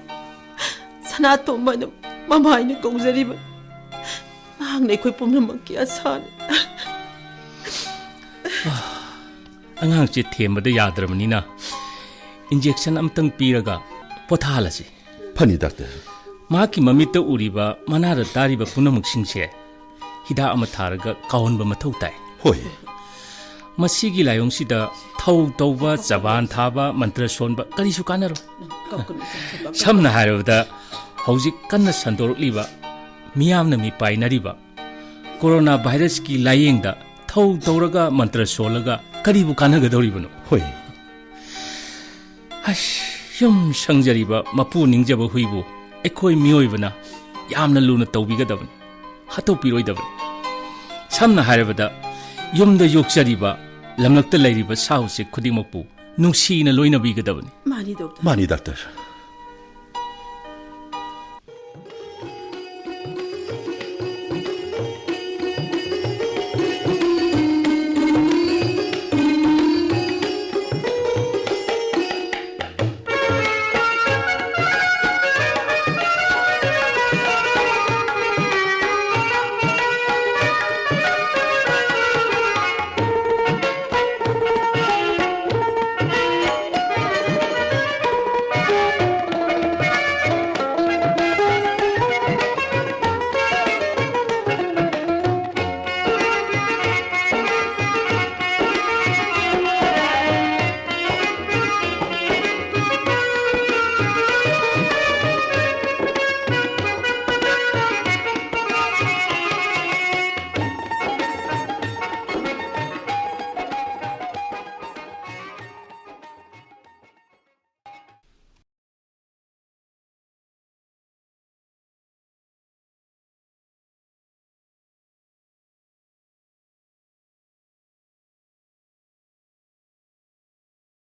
ꯁꯅꯥꯇꯣꯝꯕꯅ ꯃꯃꯥ ꯍꯥꯏꯅ ꯀꯧꯖꯔꯤꯕ꯫ ꯃꯍꯥꯛꯅ ꯑꯩꯈꯣꯏ ꯄꯨꯝꯅꯃꯛꯀꯤ ꯑꯁꯥꯅꯤ꯫ ꯑꯉꯥꯡꯁꯦ ꯊꯦꯝꯕꯗ ꯌꯥꯗ꯭ꯔꯕꯅꯤꯅ, ꯏꯟꯖꯦꯛꯁꯟ ꯑꯃꯇꯪ ꯄꯤꯔꯒ ꯄꯣꯊꯥꯍꯜꯂꯁꯤ꯫ ꯐꯅꯤ, ꯗꯥꯛꯇꯔ꯫ ꯃꯍꯥꯛꯀꯤ ꯃꯃꯤꯠꯇ ꯎꯔꯤꯕ, ꯃꯅꯥꯗ ꯇꯥꯔꯤꯕ ꯄꯨꯝꯅꯃꯛꯁꯤꯡꯁꯦ ꯍꯤꯗꯥꯛ ꯑꯃ ꯊꯥꯔꯒ ꯀꯥꯎꯍꯟꯕ ꯃꯊꯧ ꯇꯥꯏ꯫ ꯍꯣꯏ꯫ ꯃꯁꯤꯒꯤ ꯂꯥꯏꯑꯣꯡꯁꯤꯗ ꯊꯧ ꯇꯧꯕ, ꯆꯕꯥꯟ ꯊꯥꯕ, ꯃꯟꯇ꯭ꯔ ꯁꯣꯟꯕ ꯀꯔꯤꯁꯨ ꯀꯥꯟꯅꯔꯣꯏ꯫ ꯁꯝꯅ ꯍꯥꯏꯔꯕꯗ, ꯍꯧꯖꯤꯛ ꯀꯟꯅ ꯁꯟꯗꯣꯔꯛꯂꯤꯕ, ꯃꯤꯌꯥꯝꯅ ꯃꯤꯄꯥꯏꯅꯔꯤꯕ ꯀꯣꯔꯣꯅꯥ ꯚꯥꯏꯔꯁꯀꯤ ꯂꯥꯏꯌꯦꯡꯗ ꯊꯧ ꯇꯧꯔꯒ, ꯃꯟꯇ꯭ꯔ ꯁꯣꯜꯂꯒ ꯀꯔꯤꯕꯨ ꯀꯥꯟꯅꯒꯗꯧꯔꯤꯕꯅꯣ? ꯍꯣꯏ꯫ ꯑꯁ, ꯌꯨꯝ ꯁꯪꯖꯔꯤꯕ ꯃꯄꯨ ꯅꯤꯡꯖꯕ ꯍꯨꯏꯕꯨ ꯑꯩꯈꯣꯏ ꯃꯤꯑꯣꯏꯕꯅ ꯌꯥꯝꯅ ꯂꯨꯅ ꯇꯧꯕꯤꯒꯗꯕꯅꯤ, ꯍꯥꯠꯇꯣꯛꯄꯤꯔꯣꯏꯗꯕꯅꯤ꯫ ꯁꯝꯅ ꯍꯥꯏꯔꯕꯗ, ꯌꯨꯝꯗ ꯌꯣꯛꯆꯔꯤꯕ, ꯂꯝꯂꯛꯇ ꯂꯩꯔꯤꯕ ꯁꯥ ꯎꯆꯦꯛ ꯈꯨꯗꯤꯡꯃꯛꯄꯨ ꯅꯨꯡꯁꯤꯅ ꯂꯣꯏꯅꯕꯤꯒꯗꯕꯅꯤ꯫ ꯃꯥꯅꯤ, ꯗꯣꯛꯇꯔ꯫ ꯃꯥꯅꯤ, ꯗꯥꯛꯇꯔ꯫